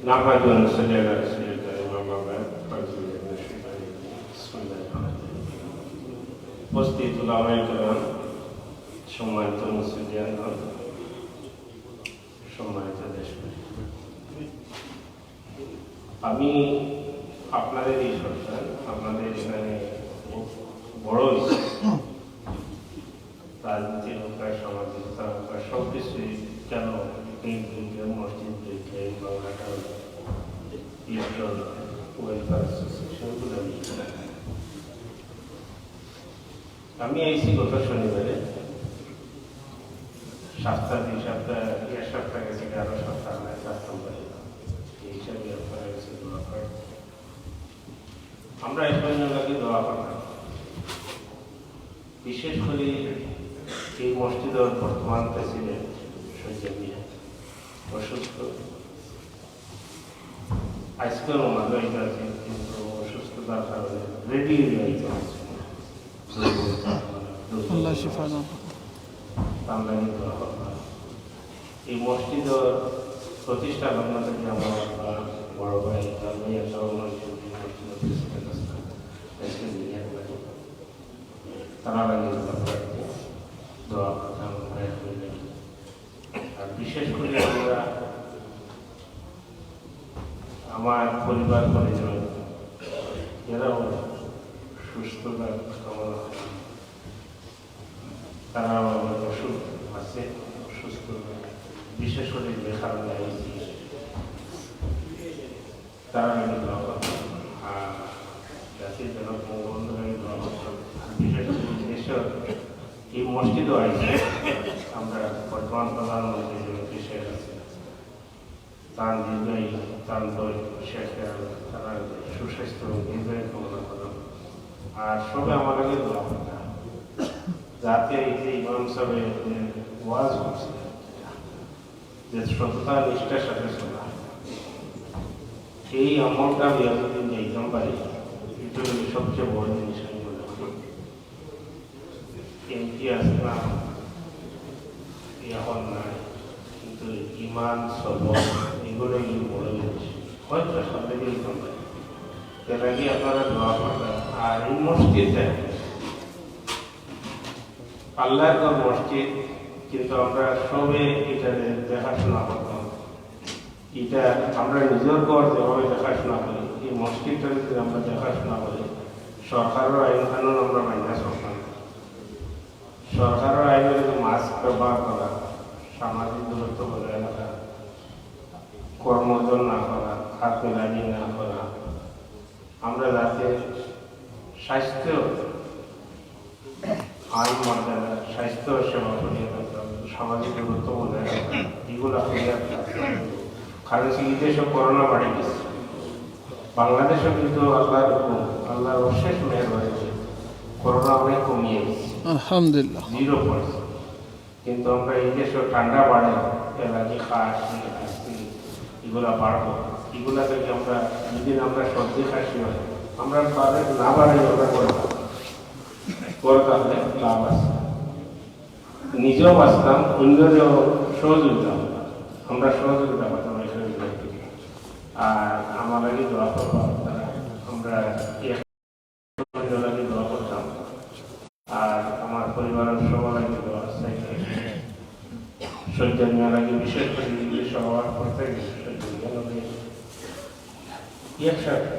نحمده ونصلي على رسوله الكريم، أما بعد، فأعوذ بالله من الشيطان الرجيم. بسم الله الرحمن الرحيم. উপস্থিত উলামায়ে কেরাম, সম্মানিত মুসল্লিয়ান, সম্মানিত দেশবাসী, আমি আপনাদেরই সন্তান, আপনাদের এখানে বড় হয়েছি। রাজনীতি হোক আর সামাজিকতা হোক আর সব কিছুই কেন এই দুর্গের মসজিদ দুর্গে এই বাংলাটা ইলেকট্রাল ওয়েলফেয়ার অ্যাসোসিয়েশন বলে আমি আমি আইছি গত শনিবারে, সপ্তাহ, দুই সপ্তাহ, এক সপ্তাহ গেছে, আরো সপ্তাহ আমরা থাকতাম পারি না। এই হিসাবে আপনারা গেছে দোয়া করেন। আমরা এখন লাগে দোয়া করতাম। বিশেষ করে এই মসজিদের বর্তমান প্রেসিডেন্ট সৈয়দ মিয়া অসুস্থ। আজকেও ওনার হয়ে গেছে, কিন্তু অসুস্থতার কারণে রেডি হয়ে গেছে। আল্লাহ শিফা দান করুন। তার লাগি দোয়া করবেন। এই মসজিদ প্রতিষ্ঠা লগ্ন থেকে আমার আব্বা, বড় ভাই, তার ভাই একটা অন্য কিছু এই মসজিদ প্রতিষ্ঠা করছে। আজকে দুনিয়া করে তারা লাগে দোয়া করতে, দোয়া করতে আমার ভাই হয়ে গেল। আর বিশেষ করে আমরা আমার পরিবার পরিজন এরাও সুস্থতা কামনা করি। তারাও আমার অসুখ আছে, অসুস্থ, বিশেষ করে যে কারণে আইছি, তারা আমি দোয়া করতাম। আর জাতির জন্য বঙ্গবন্ধুর আমি দোয়া করতাম। আর বিশেষ করে দেশের এই মসজিদও আইছি, আমরা বর্তমান প্রধানমন্ত্রী জনপ্রিয় শেখ হাসিনা। তার দীর্ঘায়ু, তার দল, শেখ, তারা সুস্বাস্থ্য এবং দীর্ঘায়ু কামনা করলাম। আর সবে আমার আগে দোয়া করতাম, যাতে এই যে ইমাম সাহেব ওয়াজ করছিলেন, যে সততা নিষ্ঠার সাথে চলা, এই আমলটা রিয়াজুদ্দিন পারি, এটা হলো সবচেয়ে বড় জিনিস আমি মনে করি। এমপি আসলাম, এখন নাই, কিন্তু ইমান, সবর, এগুলো এই বড় জিনিস। হয়তো সামনে দিয়ে হইতাম পারে। এর আগে আপনারা দোয়া করবেন। আর এই মসজিদটা আল্লাহর ঘর মসজিদ, কিন্তু আমরা সবে এটা দেখাশোনা করতাম। এটা আমরা নিজের ঘর যেভাবে দেখাশোনা করি, এই মসজিদটা যদি আমরা দেখাশোনা করি, সরকারের আইন কানুন আমরা মাইনা চলতাম। সরকারের আইনে যদি মাস্ক ব্যবহার করা, সামাজিক দূরত্ব বজায় রাখা, করমর্দন না করা, হাত মেলানি না করা, আমরা যাতে স্বাস্থ্য আইন মর্যাদা, স্বাস্থ্য সেবা করিয়া থাকতাম, সামাজিক দূরত্ব বজায় রাখতাম, এগুলা করিয়া থাকতাম। কারণ হচ্ছে, এই দেশে করোনা বাড়ি গেছে, বাংলাদেশে কিন্তু আল্লাহর হুকুম, আল্লাহর অশেষ মেহেরবানি, করোনা অনেক কমিয়ে গেছে, আলহামদুলিল্লাহ। Zero point. কিন্তু আমরা এই দেশে ঠান্ডা বাড়ে, এলার্জি, কাশি, হাঁচি, এগুলা বাড়বো। এগুলা থেকে আমরা, যদি আমরা সর্দি কাশি হয়, আমরা বাড়ে, না বাড়াই আমরা করতাম, করতাম, লাভ আছে। নিজেও বাঁচতাম, অন্যদেরও সহযোগিতা হবে। আমরা সহযোগিতা করতাম এই শরীরের দিকে। আর আমার লাগি দোয়া করবো আপনারা। আমরা এক অন্যের লাগি দোয়া করতাম। আর আমার পরিবারের সবার লাগি দোয়া চাইতাম। সজ্জন মিয়া লাগি বিশেষ করে যদি সবার করতে গেলে সজ্জন মিয়া লাগে একসাথে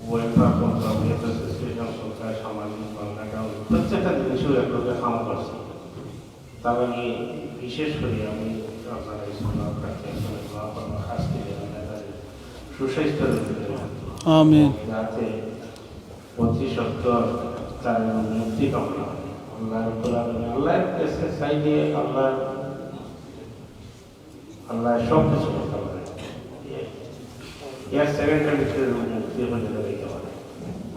ওয়েলফেয়ার করতাম, হেলথ অ্যাসোসিয়েশন করতাম, সামাজিক বাংলাটাও প্রত্যেকটা জিনিসও একলোকে কাম করছে। তার লাগি বিশেষ করে আমি আপনারা এই সালাম রাখতে আসলে দোয়া করবো, খাস করে আল্লাহ তাআলা সুস্বাস্থ্য রেখে দেন। আমিন। যাতে অতি সত্বর তার মুক্তি কামনা করে। আল্লাহ রাব্বুল আলামিন, আল্লাহর কাছে চাইলে আল্লাহ, আল্লাহ সব কিছু করতে পারে। এক সেকেন্ডের ভিতরে রোগ মুক্তি হয়ে যাবে, এই কারণে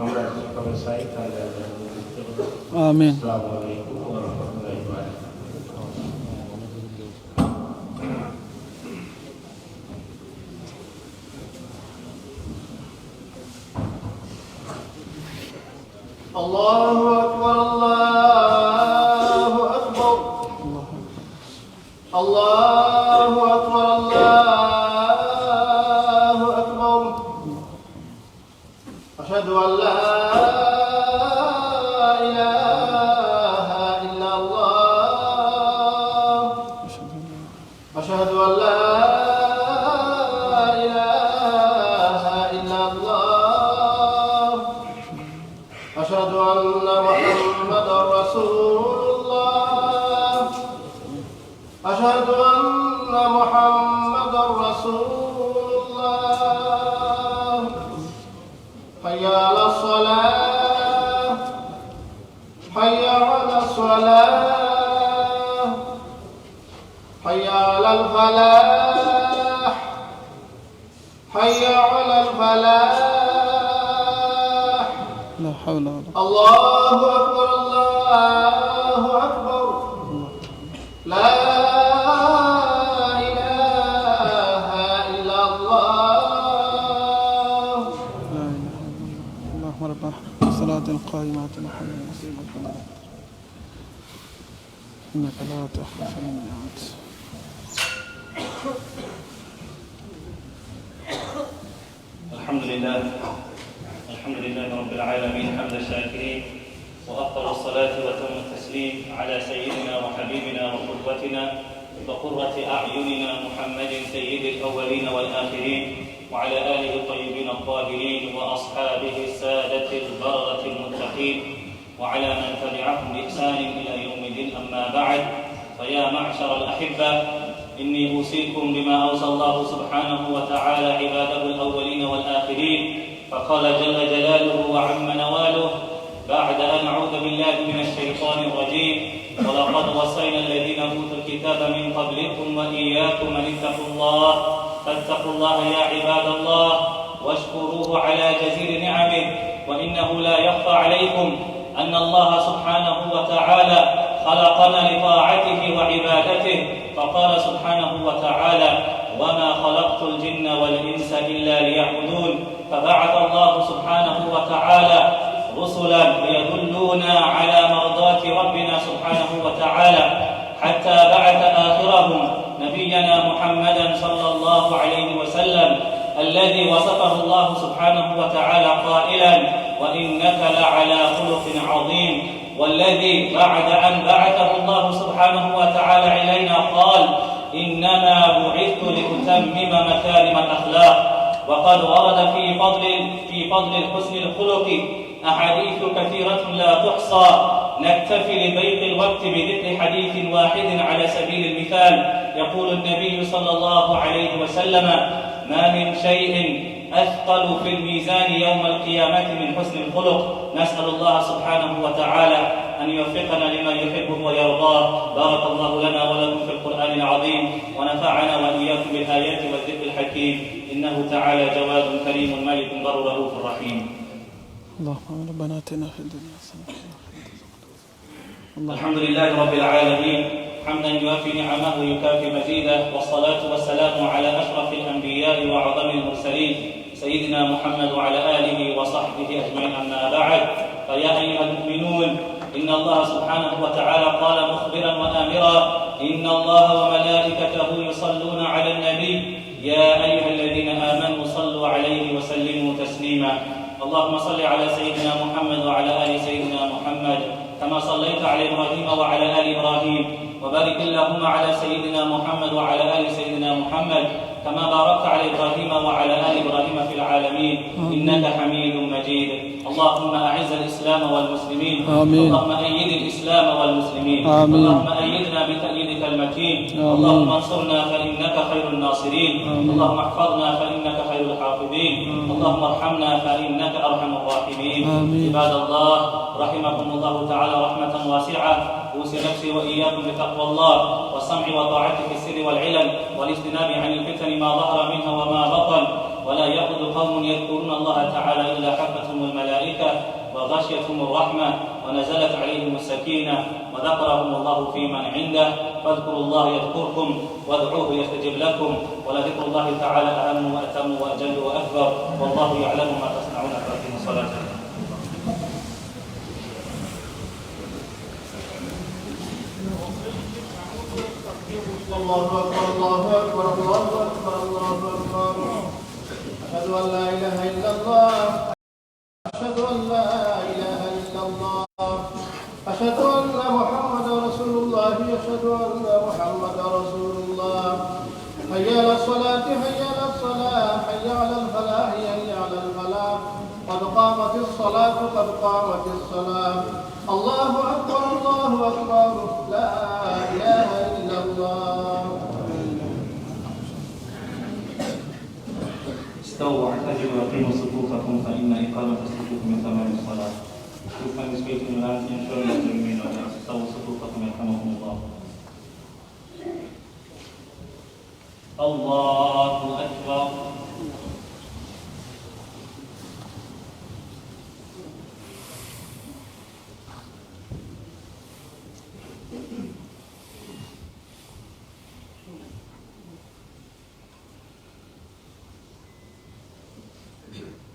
আমরা সবাই চাই, তাহলে আমরা রোগ মুক্তি হবো। আমিন। আসসালামু আলাইকুম ওয়া রাহমাতুল্লাহি ওয়া বারাকাতুহু। الله أكبر، الله أكبر، الله أكبر، الله أكبر. أشهد أن لا إله إلا الله. أشهد أن لا إله إلا الله. أشهد أن محمدا رسول الله. أشهد أن محمدا رسول الله. حي على الصلاة. حي على الصلاة. حي على الفلاح. حي على الفلاح. لا حول ولا قوة. الله أكبر، الله أكبر. لا إله إلا الله. لا إله إلا الله. اللهم رب الصلاة القائمة محمد. إنك لا تخلف الميعاد. الحمد لله. الحمد لله رب العالمين، حمد الشاكرين، وأفضل الصلاة وأتم التسليم على سيدنا وحبيبنا وقدوتنا وقرة أعيننا محمد سيد الأولين والآخرين، وعلى آله الطيبين الطاهرين، وأصحابه السادة البررة المتقين، وعلى من تبعهم بإحسان إلى يوم الدين، أما بعد، فيا معشر الأحبة، إني أوصيكم بما أوصى الله سبحانه وتعالى عباده الأولين والآخرين، فقال جل جلاله وعم نواله، بعد أن أعوذ بالله من الشيطان الرجيم، ولقد وصينا الذين أوتوا الكتاب من قبلكم وإياكم أن اتقوا الله، فاتقوا الله يا عباد الله، واشكروه على جزيل نعمه، وإنه لا يخفى عليكم أن الله سبحانه وتعالى خلقنا لطاعته وعبادته، فقال سبحانه وتعالى: وما خلقت الجن والإنس إلا ليعبدون. فبعث الله سبحانه وتعالى رسلا يدلون على مرضاة ربنا سبحانه وتعالى، حتى بعث آخرهم نبينا محمدا صلى الله عليه وسلم، الذي وصفه الله سبحانه وتعالى قائلا: "وإنك لعلى خلق عظيم". والذي بعد أن بعثه الله سبحانه وتعالى إلينا قال: "إنما بعثت لأتمم مكارم الأخلاق". وقد ورد في فضل، في فضل حسن الخلق أحاديث كثيرة لا تحصى، نكتفي لضيق الوقت بذكر حديث واحد على سبيل المثال. يقول النبي صلى الله عليه وسلم: "ما من شيء أثقل في الميزان يوم القيامة من حسن الخلق". نسأل الله سبحانه وتعالى أن يوفقنا لما يحبه ويرضاه. بارك الله لنا ولكم في القرآن العظيم، ونفعنا وإياكم بالآيات والذكر الحكيم، إنه تعالى جواد كريم ملك بر رؤوف رحيم. اللهم ربنا آتنا في الدنيا حسنة. الحمد لله رب العالمين، حمدا يوافي نعمه ويكافئ مزيده، والصلاة والسلام على أشرف الأنبياء وأعظم المرسلين، سيدنا محمد وعلى آله وصحبه أجمعين، أما بعد، فيا أيها المؤمنون، إن الله سبحانه وتعالى قال مخبرا وآمرا: "إن الله وملائكته يصلون على النبي، يا أيها الذين آمنوا صلوا عليه وسلموا تسليما". اللهم صل على سيدنا محمد وعلى آل سيدنا محمد، كما صليت على إبراهيم وعلى آل إبراهيم، وبارك اللهم على سيدنا محمد وعلى آل سيدنا محمد، كما باركت على إبراهيم وعلى آل إبراهيم في العالمين، إنك حميد مجيد. اللهم أعز الإسلام والمسلمين. آمين. اللهم أيد الإسلام والمسلمين. آمين. اللهم أيدنا بتأييدك المتين. آمين. اللهم انصرنا فإنك خير الناصرين. آمين. اللهم احفظنا فإنك خير الحافظين. آمين. اللهم ارحمنا فإنك أرحم الراحمين. آمين. عباد الله، رحمكم الله تعالى رحمة واسعة، أوصي نفسي وإياكم بتقوى الله والسمع وطاعته في السر والعلن، والاجتناب عن الفتن ما ظهر منها وما بطن، ولا يقعد قوم يذكرون الله تعالى إلا حفتهم الملائكة وغشيتهم الرحمة ونزلت عليهم السكينة وذكرهم الله فيمن عنده، فاذكروا الله يذكركم وادعوه يستجب لكم، ولذكر الله تعالى أهم وأتم وأجل وأكبر، والله يعلم ما تصنعون، فأقيموا الصلاة. الله أكبر، الله أكبر، الله أكبر، الله أكبر. أشهد أن لا إله إلا الله. أشهد أن لا إله إلا الله. أشهد أن محمدا رسول الله. أشهد أن محمدا رسول الله. حي على الصلاة، حي على الصلاة، حي على الفلاح، حي على الفلاح. قد قامت الصلاة، قد قامت الصلاة. الله أكبر، الله أكبر. لا إله إلا الله. استووا واعتدلوا وأقيموا صفوفكم فإن إقامة الصفوف من تمام الصلاة. Please find a space in your hands, ensuring that you remain on your feet. استووا صفوفكم يرحمكم الله. الله أكبر.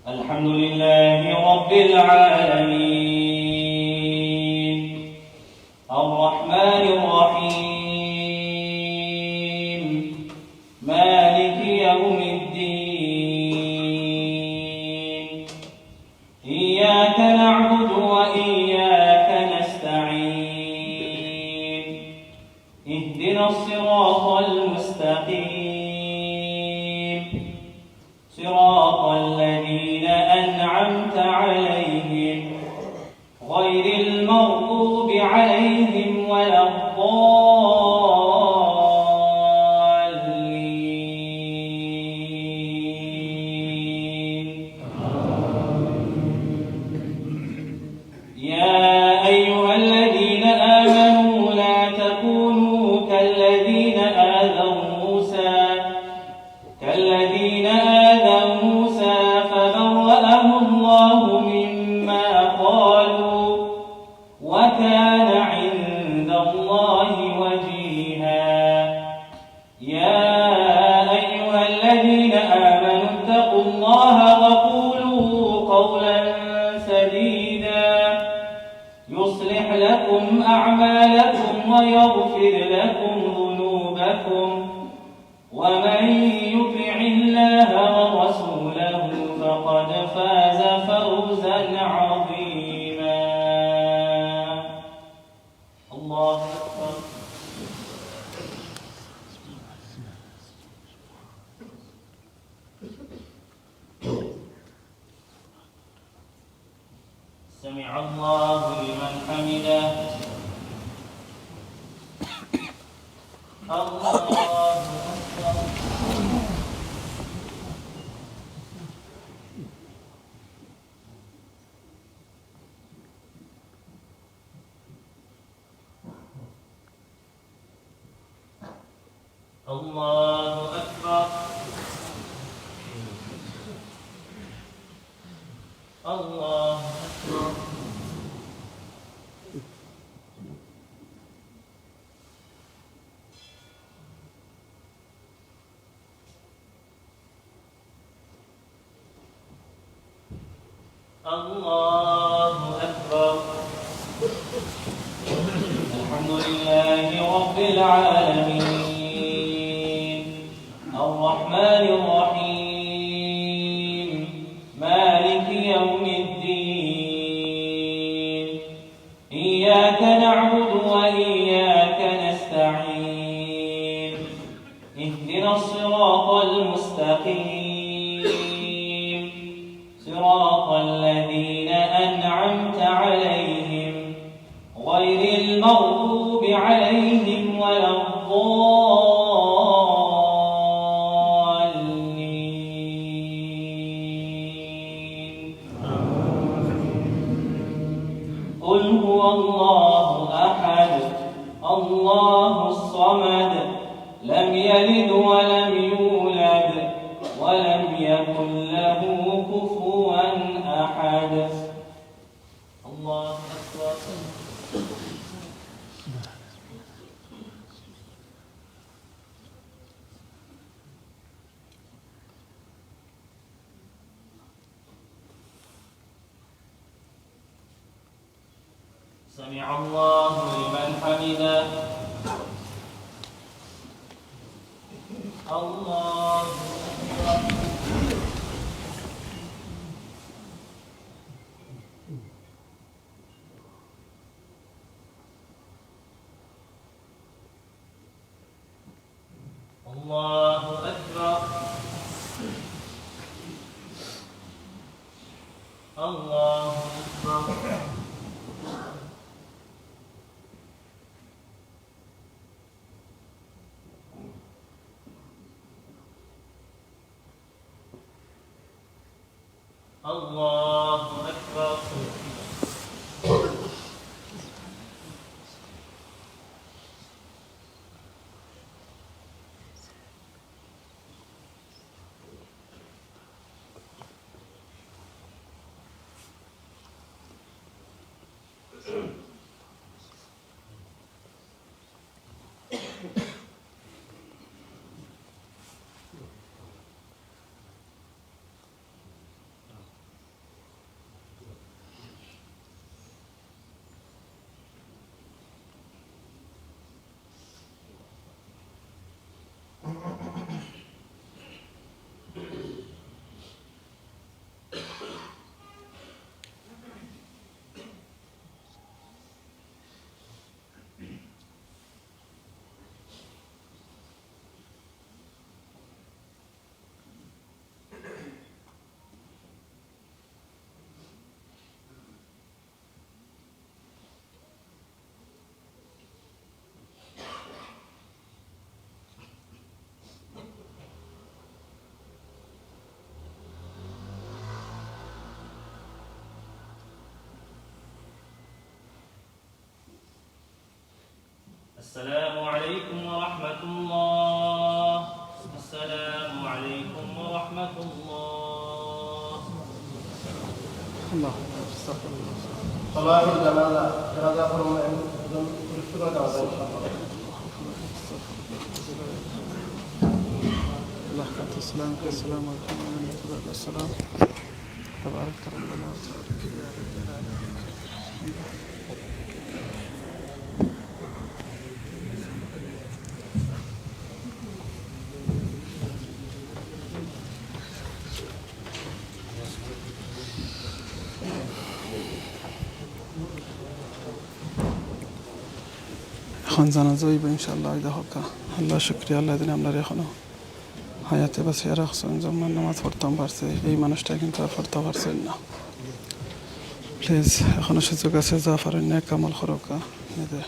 الحمد لله رب العالمين. الرحمن الرحيم. مالك يوم الدين. إياك نعبد وإياك نستعين. اهدنا الصراط المستقيم. صراط الذين أنعمت عليهم غير المغضوب عليهم ولا الضالين. يا أيها الذين آمنوا لا تكونوا كالذين آذوا موسى، كالذين آذوا موسى فبرأه الله مما قالوا، سديدا. يصلح لكم أعمالكم ويغفر لكم ذنوبكم، ومن يطع الله ورسوله فقد فاز فوزا عظيما. الله أكبر. سمع الله لمن حمده. الله أكبر. الله أكبر. الله أكبر. الله أكبر. الحمد لله رب العالمين. الرحمن الرحيم. مالك يوم الدين. إياك نعبد وإياك نستعين. اهدنا الصراط المستقيم. صراط الذين أنعمت عليهم. غير المغضوب عليهم ولا الضالين. قل هو الله أحد، الله الصمد، لم يلد ولم يولد، ولم يكن له كفوا أحد. الله أكبر. سمع الله لمن حمده. الله أكبر. الله أكبر. الله أكبر. الله أكبر. السلام عليكم ورحمة الله. السلام عليكم ورحمة الله. الله أكبر. استغفر الله. صلاة الجنازة، جنازة فرمائن، একজন পরিষ্কার করে দেওয়া যায়, ইনশাআল্লাহ। اللهم صل على سيدنا محمد وعلى آله وصحبه وسلم. تبارك ربنا وتعالى. অখন জানাজা অইবো ইনশাআল্লাহ। ওই দেখউক্কা, আল্লাহ শুকরিয়া, আল্লাহ দিন আমরারে এখনো হায়াতে বাঁচাইয়া রাখছইন, জুম্মার নামাজ পড়তাম পারছি, এই মানুষটা কিন্তু আর পড়তা পারছইন না। Please, এখনো সুযোগ আছে, যা পারইন নেক আমল করউক্কা। এই যে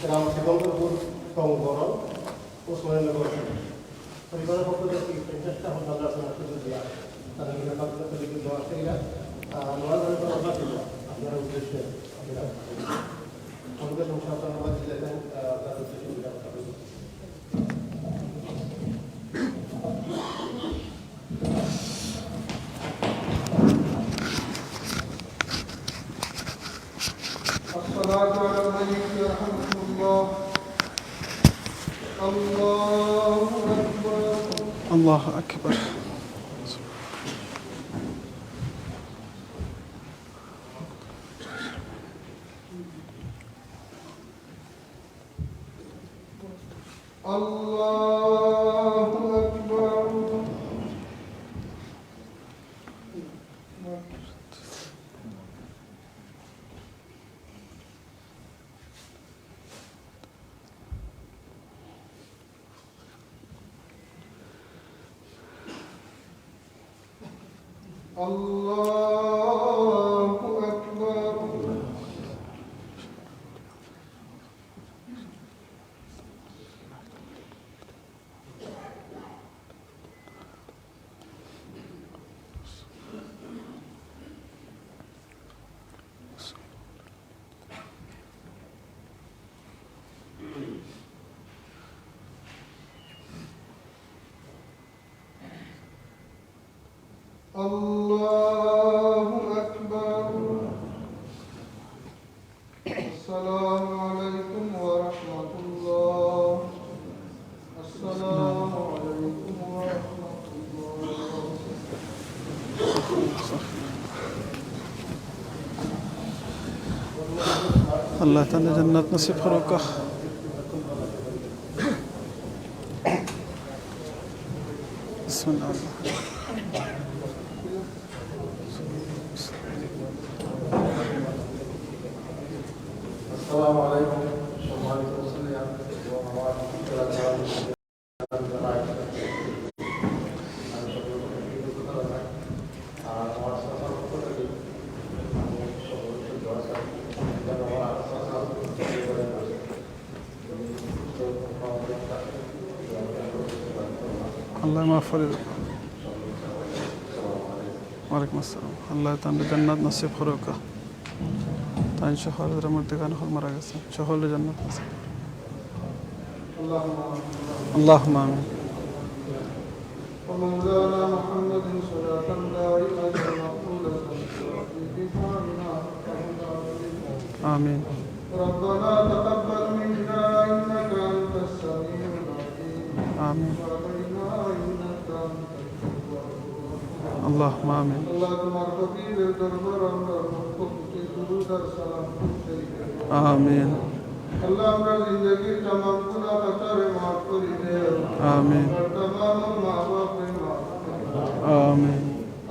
গ্রাম শিবঙ্গপুর, টঙ্গরল, ওসমানীনগর। পরিবারের পক্ষ থেকে পঞ্চাশটা হল মাদ্রাসা মাদ্রাসা দিয়া তারা নিরাপত্তা তৈরি দেওয়া সেইরা, আহ, নোয়াখালী তো আমরা ছিল, আপনারা উদ্দেশ্যে আপনারা আমাদের সংস্থা ধন্যবাদ দিলে, আহ, তার উদ্দেশ্যে বিরাট করি। الصلاة على الميت يرحمكم الله. الله أكبر. الله أكبر. الله أكبر. الله أكبر. الله أكبر. السلام عليكم ورحمة الله. السلام عليكم ورحمة الله. আল্লাহ তাআলা জান্নাত নসিব করউক্কা। বিসমিল্লাহ। السلام عليكم. সম্মানিত মুসল্লিয়ান এবং আমার এলাকার আল্লাহ মাফ করে দেন। ওয়ালাইকুম আসসালাম। আল্লাহ তাআলা জান্নাত নসিব করউক্কা। তাইন সকলর মুর্দেগান হকল মারা গেছে, সকলরে জান্নাত নসিব। اللهم آمين. اللهم آمين. ومولانا محمد صلاة دائمة مقبولة. آمين. ربنا تقبل منا إنك أنت السميع العليم. آمين. وعلينا إنك أنت التواب الرحيم. اللهم آمين. আল্লাহ, তোমার হাবিবের দরবার আমরা লক্ষ কোটি দুরূদ আর সালাম পৌঁছাই দেই। آمين. আল্লাহ, আমরা জিন্দেগির তামাম গুনাহ খাতারে মাফ করি দেও। آمين. আমরার তামাম মা বাপরে মাফ করি দেও। آمين.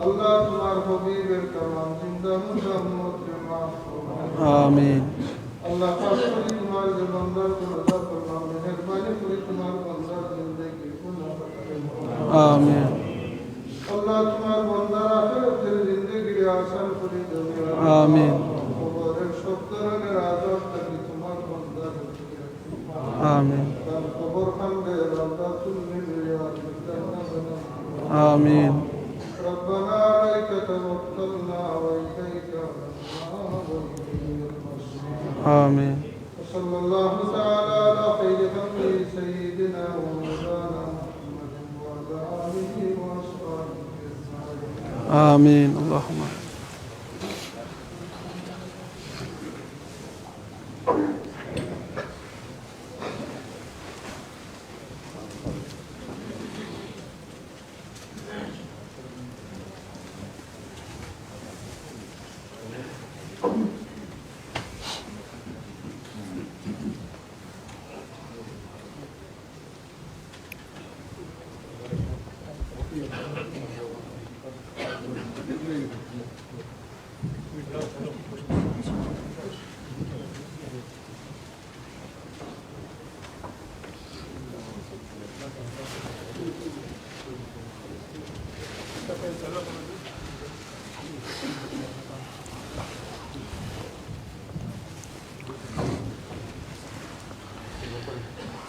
আল্লাহ, তোমার হাবিবের তামাম জিন্দা মুর্দা উম্মতরে মাফ করো। آمين. আল্লাহ, খাস করি তোমার যে বান্দার দরজা করলাম, মেহেরবানি করি তোমার বান্দার জিন্দেগির গুনাহ খাতারে মাফ করো। آمين. আল্লাহ, তোমার বান্দার আখিরাতের জিন্দেগিরে আসান করি দেও। آمين. কবরের সব ধরনের আযাব থাকি তোমার বান্দারে آمين. তার কবর খানরে রাউদাতুল মিন রিয়াদিল জান্নাহ বানাও। آمين. ربنا عليك توكلنا وإليك أنبنا وإليك المصير. آمين. وصلى الله تعالى على خير خلقه سيدنا ومولانا محمد وعلى آله وأصحابه أجمعين. آمين. اللهم آمين.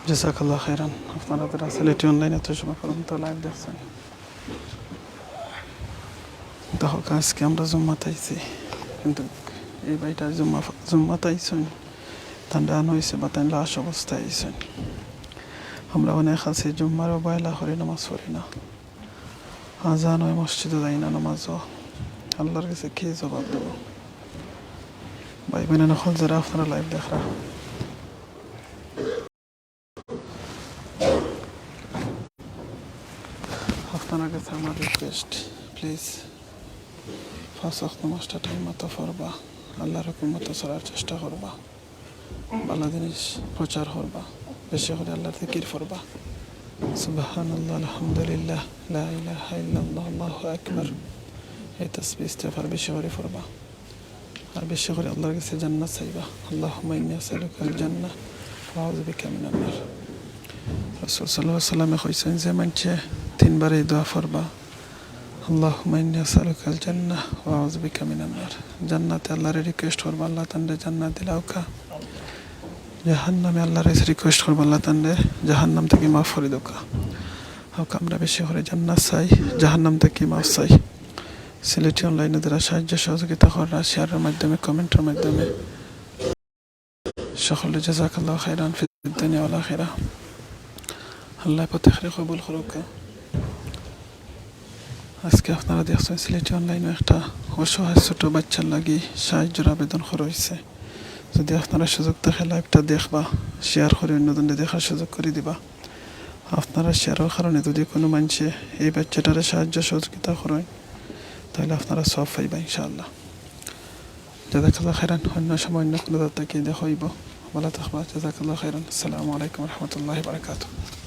জাযাকাল্লাহ খাইরান। আপনারা যারা সিলেটি online-এ অত সময় পর্যন্ত live দেখছইন, দেখউক্কা, আজকে আমরা জুম্মাত আইছি, কিন্তু এই ভাইটা জুম্মা, জুম্মাত আইছইন, তান ডান অইছে বা তান লাশ অবস্থায় আইছইন। আমরা অনেক আছি জুম্মার অবহেলা করি, নামাজ পড়ি না। আজান অয়, মসজিদো যাই না নামাজো। আল্লার গেছে কি জবাব দেব? ভাই বইন অকল যারা আপনারা live দেখরা, আপনারার গেছে আমার request, please পাঁচ ওয়াক্ত নামাজটা time মতো পড়বা, আল্লার হুকুম মতো চলার চেষ্টা করবা, ভালা জিনিস প্রচার করবা, বেশি করি আল্লার জিকির পড়বা। সুবহানাল্লাহ, আলহামদুলিল্লাহ, লা ইলাহা ইল্লাল্লাহ, আল্লাহু আকবার। এই তাসবিহ ইস্তেগফার বেশি করি পড়বা। আর বেশি করি আল্লার গেছে জান্নাত চাইবা। আল্লাহুম্মা ইন্নী আসআলুকাল জান্নাহ ওয়া আউযু বিকা মিনান নার। রাসূল সাল্লাল্লাহু আলাইহি ওয়াসাল্লামে কইছইন যে মানষে তিনবার এই দোয়া পড়বা, আল্লাহুম্মা ইন্নী আসআলুকাল জান্নাহ ওয়া আউযু বিকা মিনান নার। জান্নাতে আল্লারে request করবা, আল্লাহ তানরে জান্নাত দিলাউক্কা। জাহান্নামে আল্লারে request করবা, আল্লাহ তানরে জাহান্নাম থাকি মাফ করি দেউক্কা। হউক্কা, আমরা বেশি করি জান্নাত চাই, জাহান্নাম থাকি মাফ চাই। সিলেটি online-এ যারা সাহায্য সহযোগিতা কররা, share-এর মাধ্যমে, comment-এর মাধ্যমে, সকলরে জাযাকাল্লাহু খাইরান ফিদ দুনিয়া ওয়াল আখিরাহ। আল্লায় প্রত্যেকরে কবুল করউক্কা। আজকে আপনারা দেখছইন সিলেটি online-ও একটা অসহায় ছোট বাচ্চার লাগি সাহায্যর আবেদন করা অইছে। যদি আপনারার সুযোগ থাকে live-টা দেখবা, share করি অইন্যজনরে দেখার সুযোগ করি দিবা। আপনারার share-র কারণে যদি কুনু মানষে এই বাচ্চাটারে সাহায্য সহযোগিতা করইন, তাইলে আপনারা সওয়াব পাইবা ইনশাআল্লাহ। জাযাকাল্লাহু খাইরান। অইন্য সময় অইন্য কুনু জাত থাকি দেখা অইবো। ভালা থাকবা। জাযাকাল্লাহু খাইরান। আসসালামু আলাইকুম ওয়া রাহমাতুল্লাহি ওয়া বারাকাতুহু।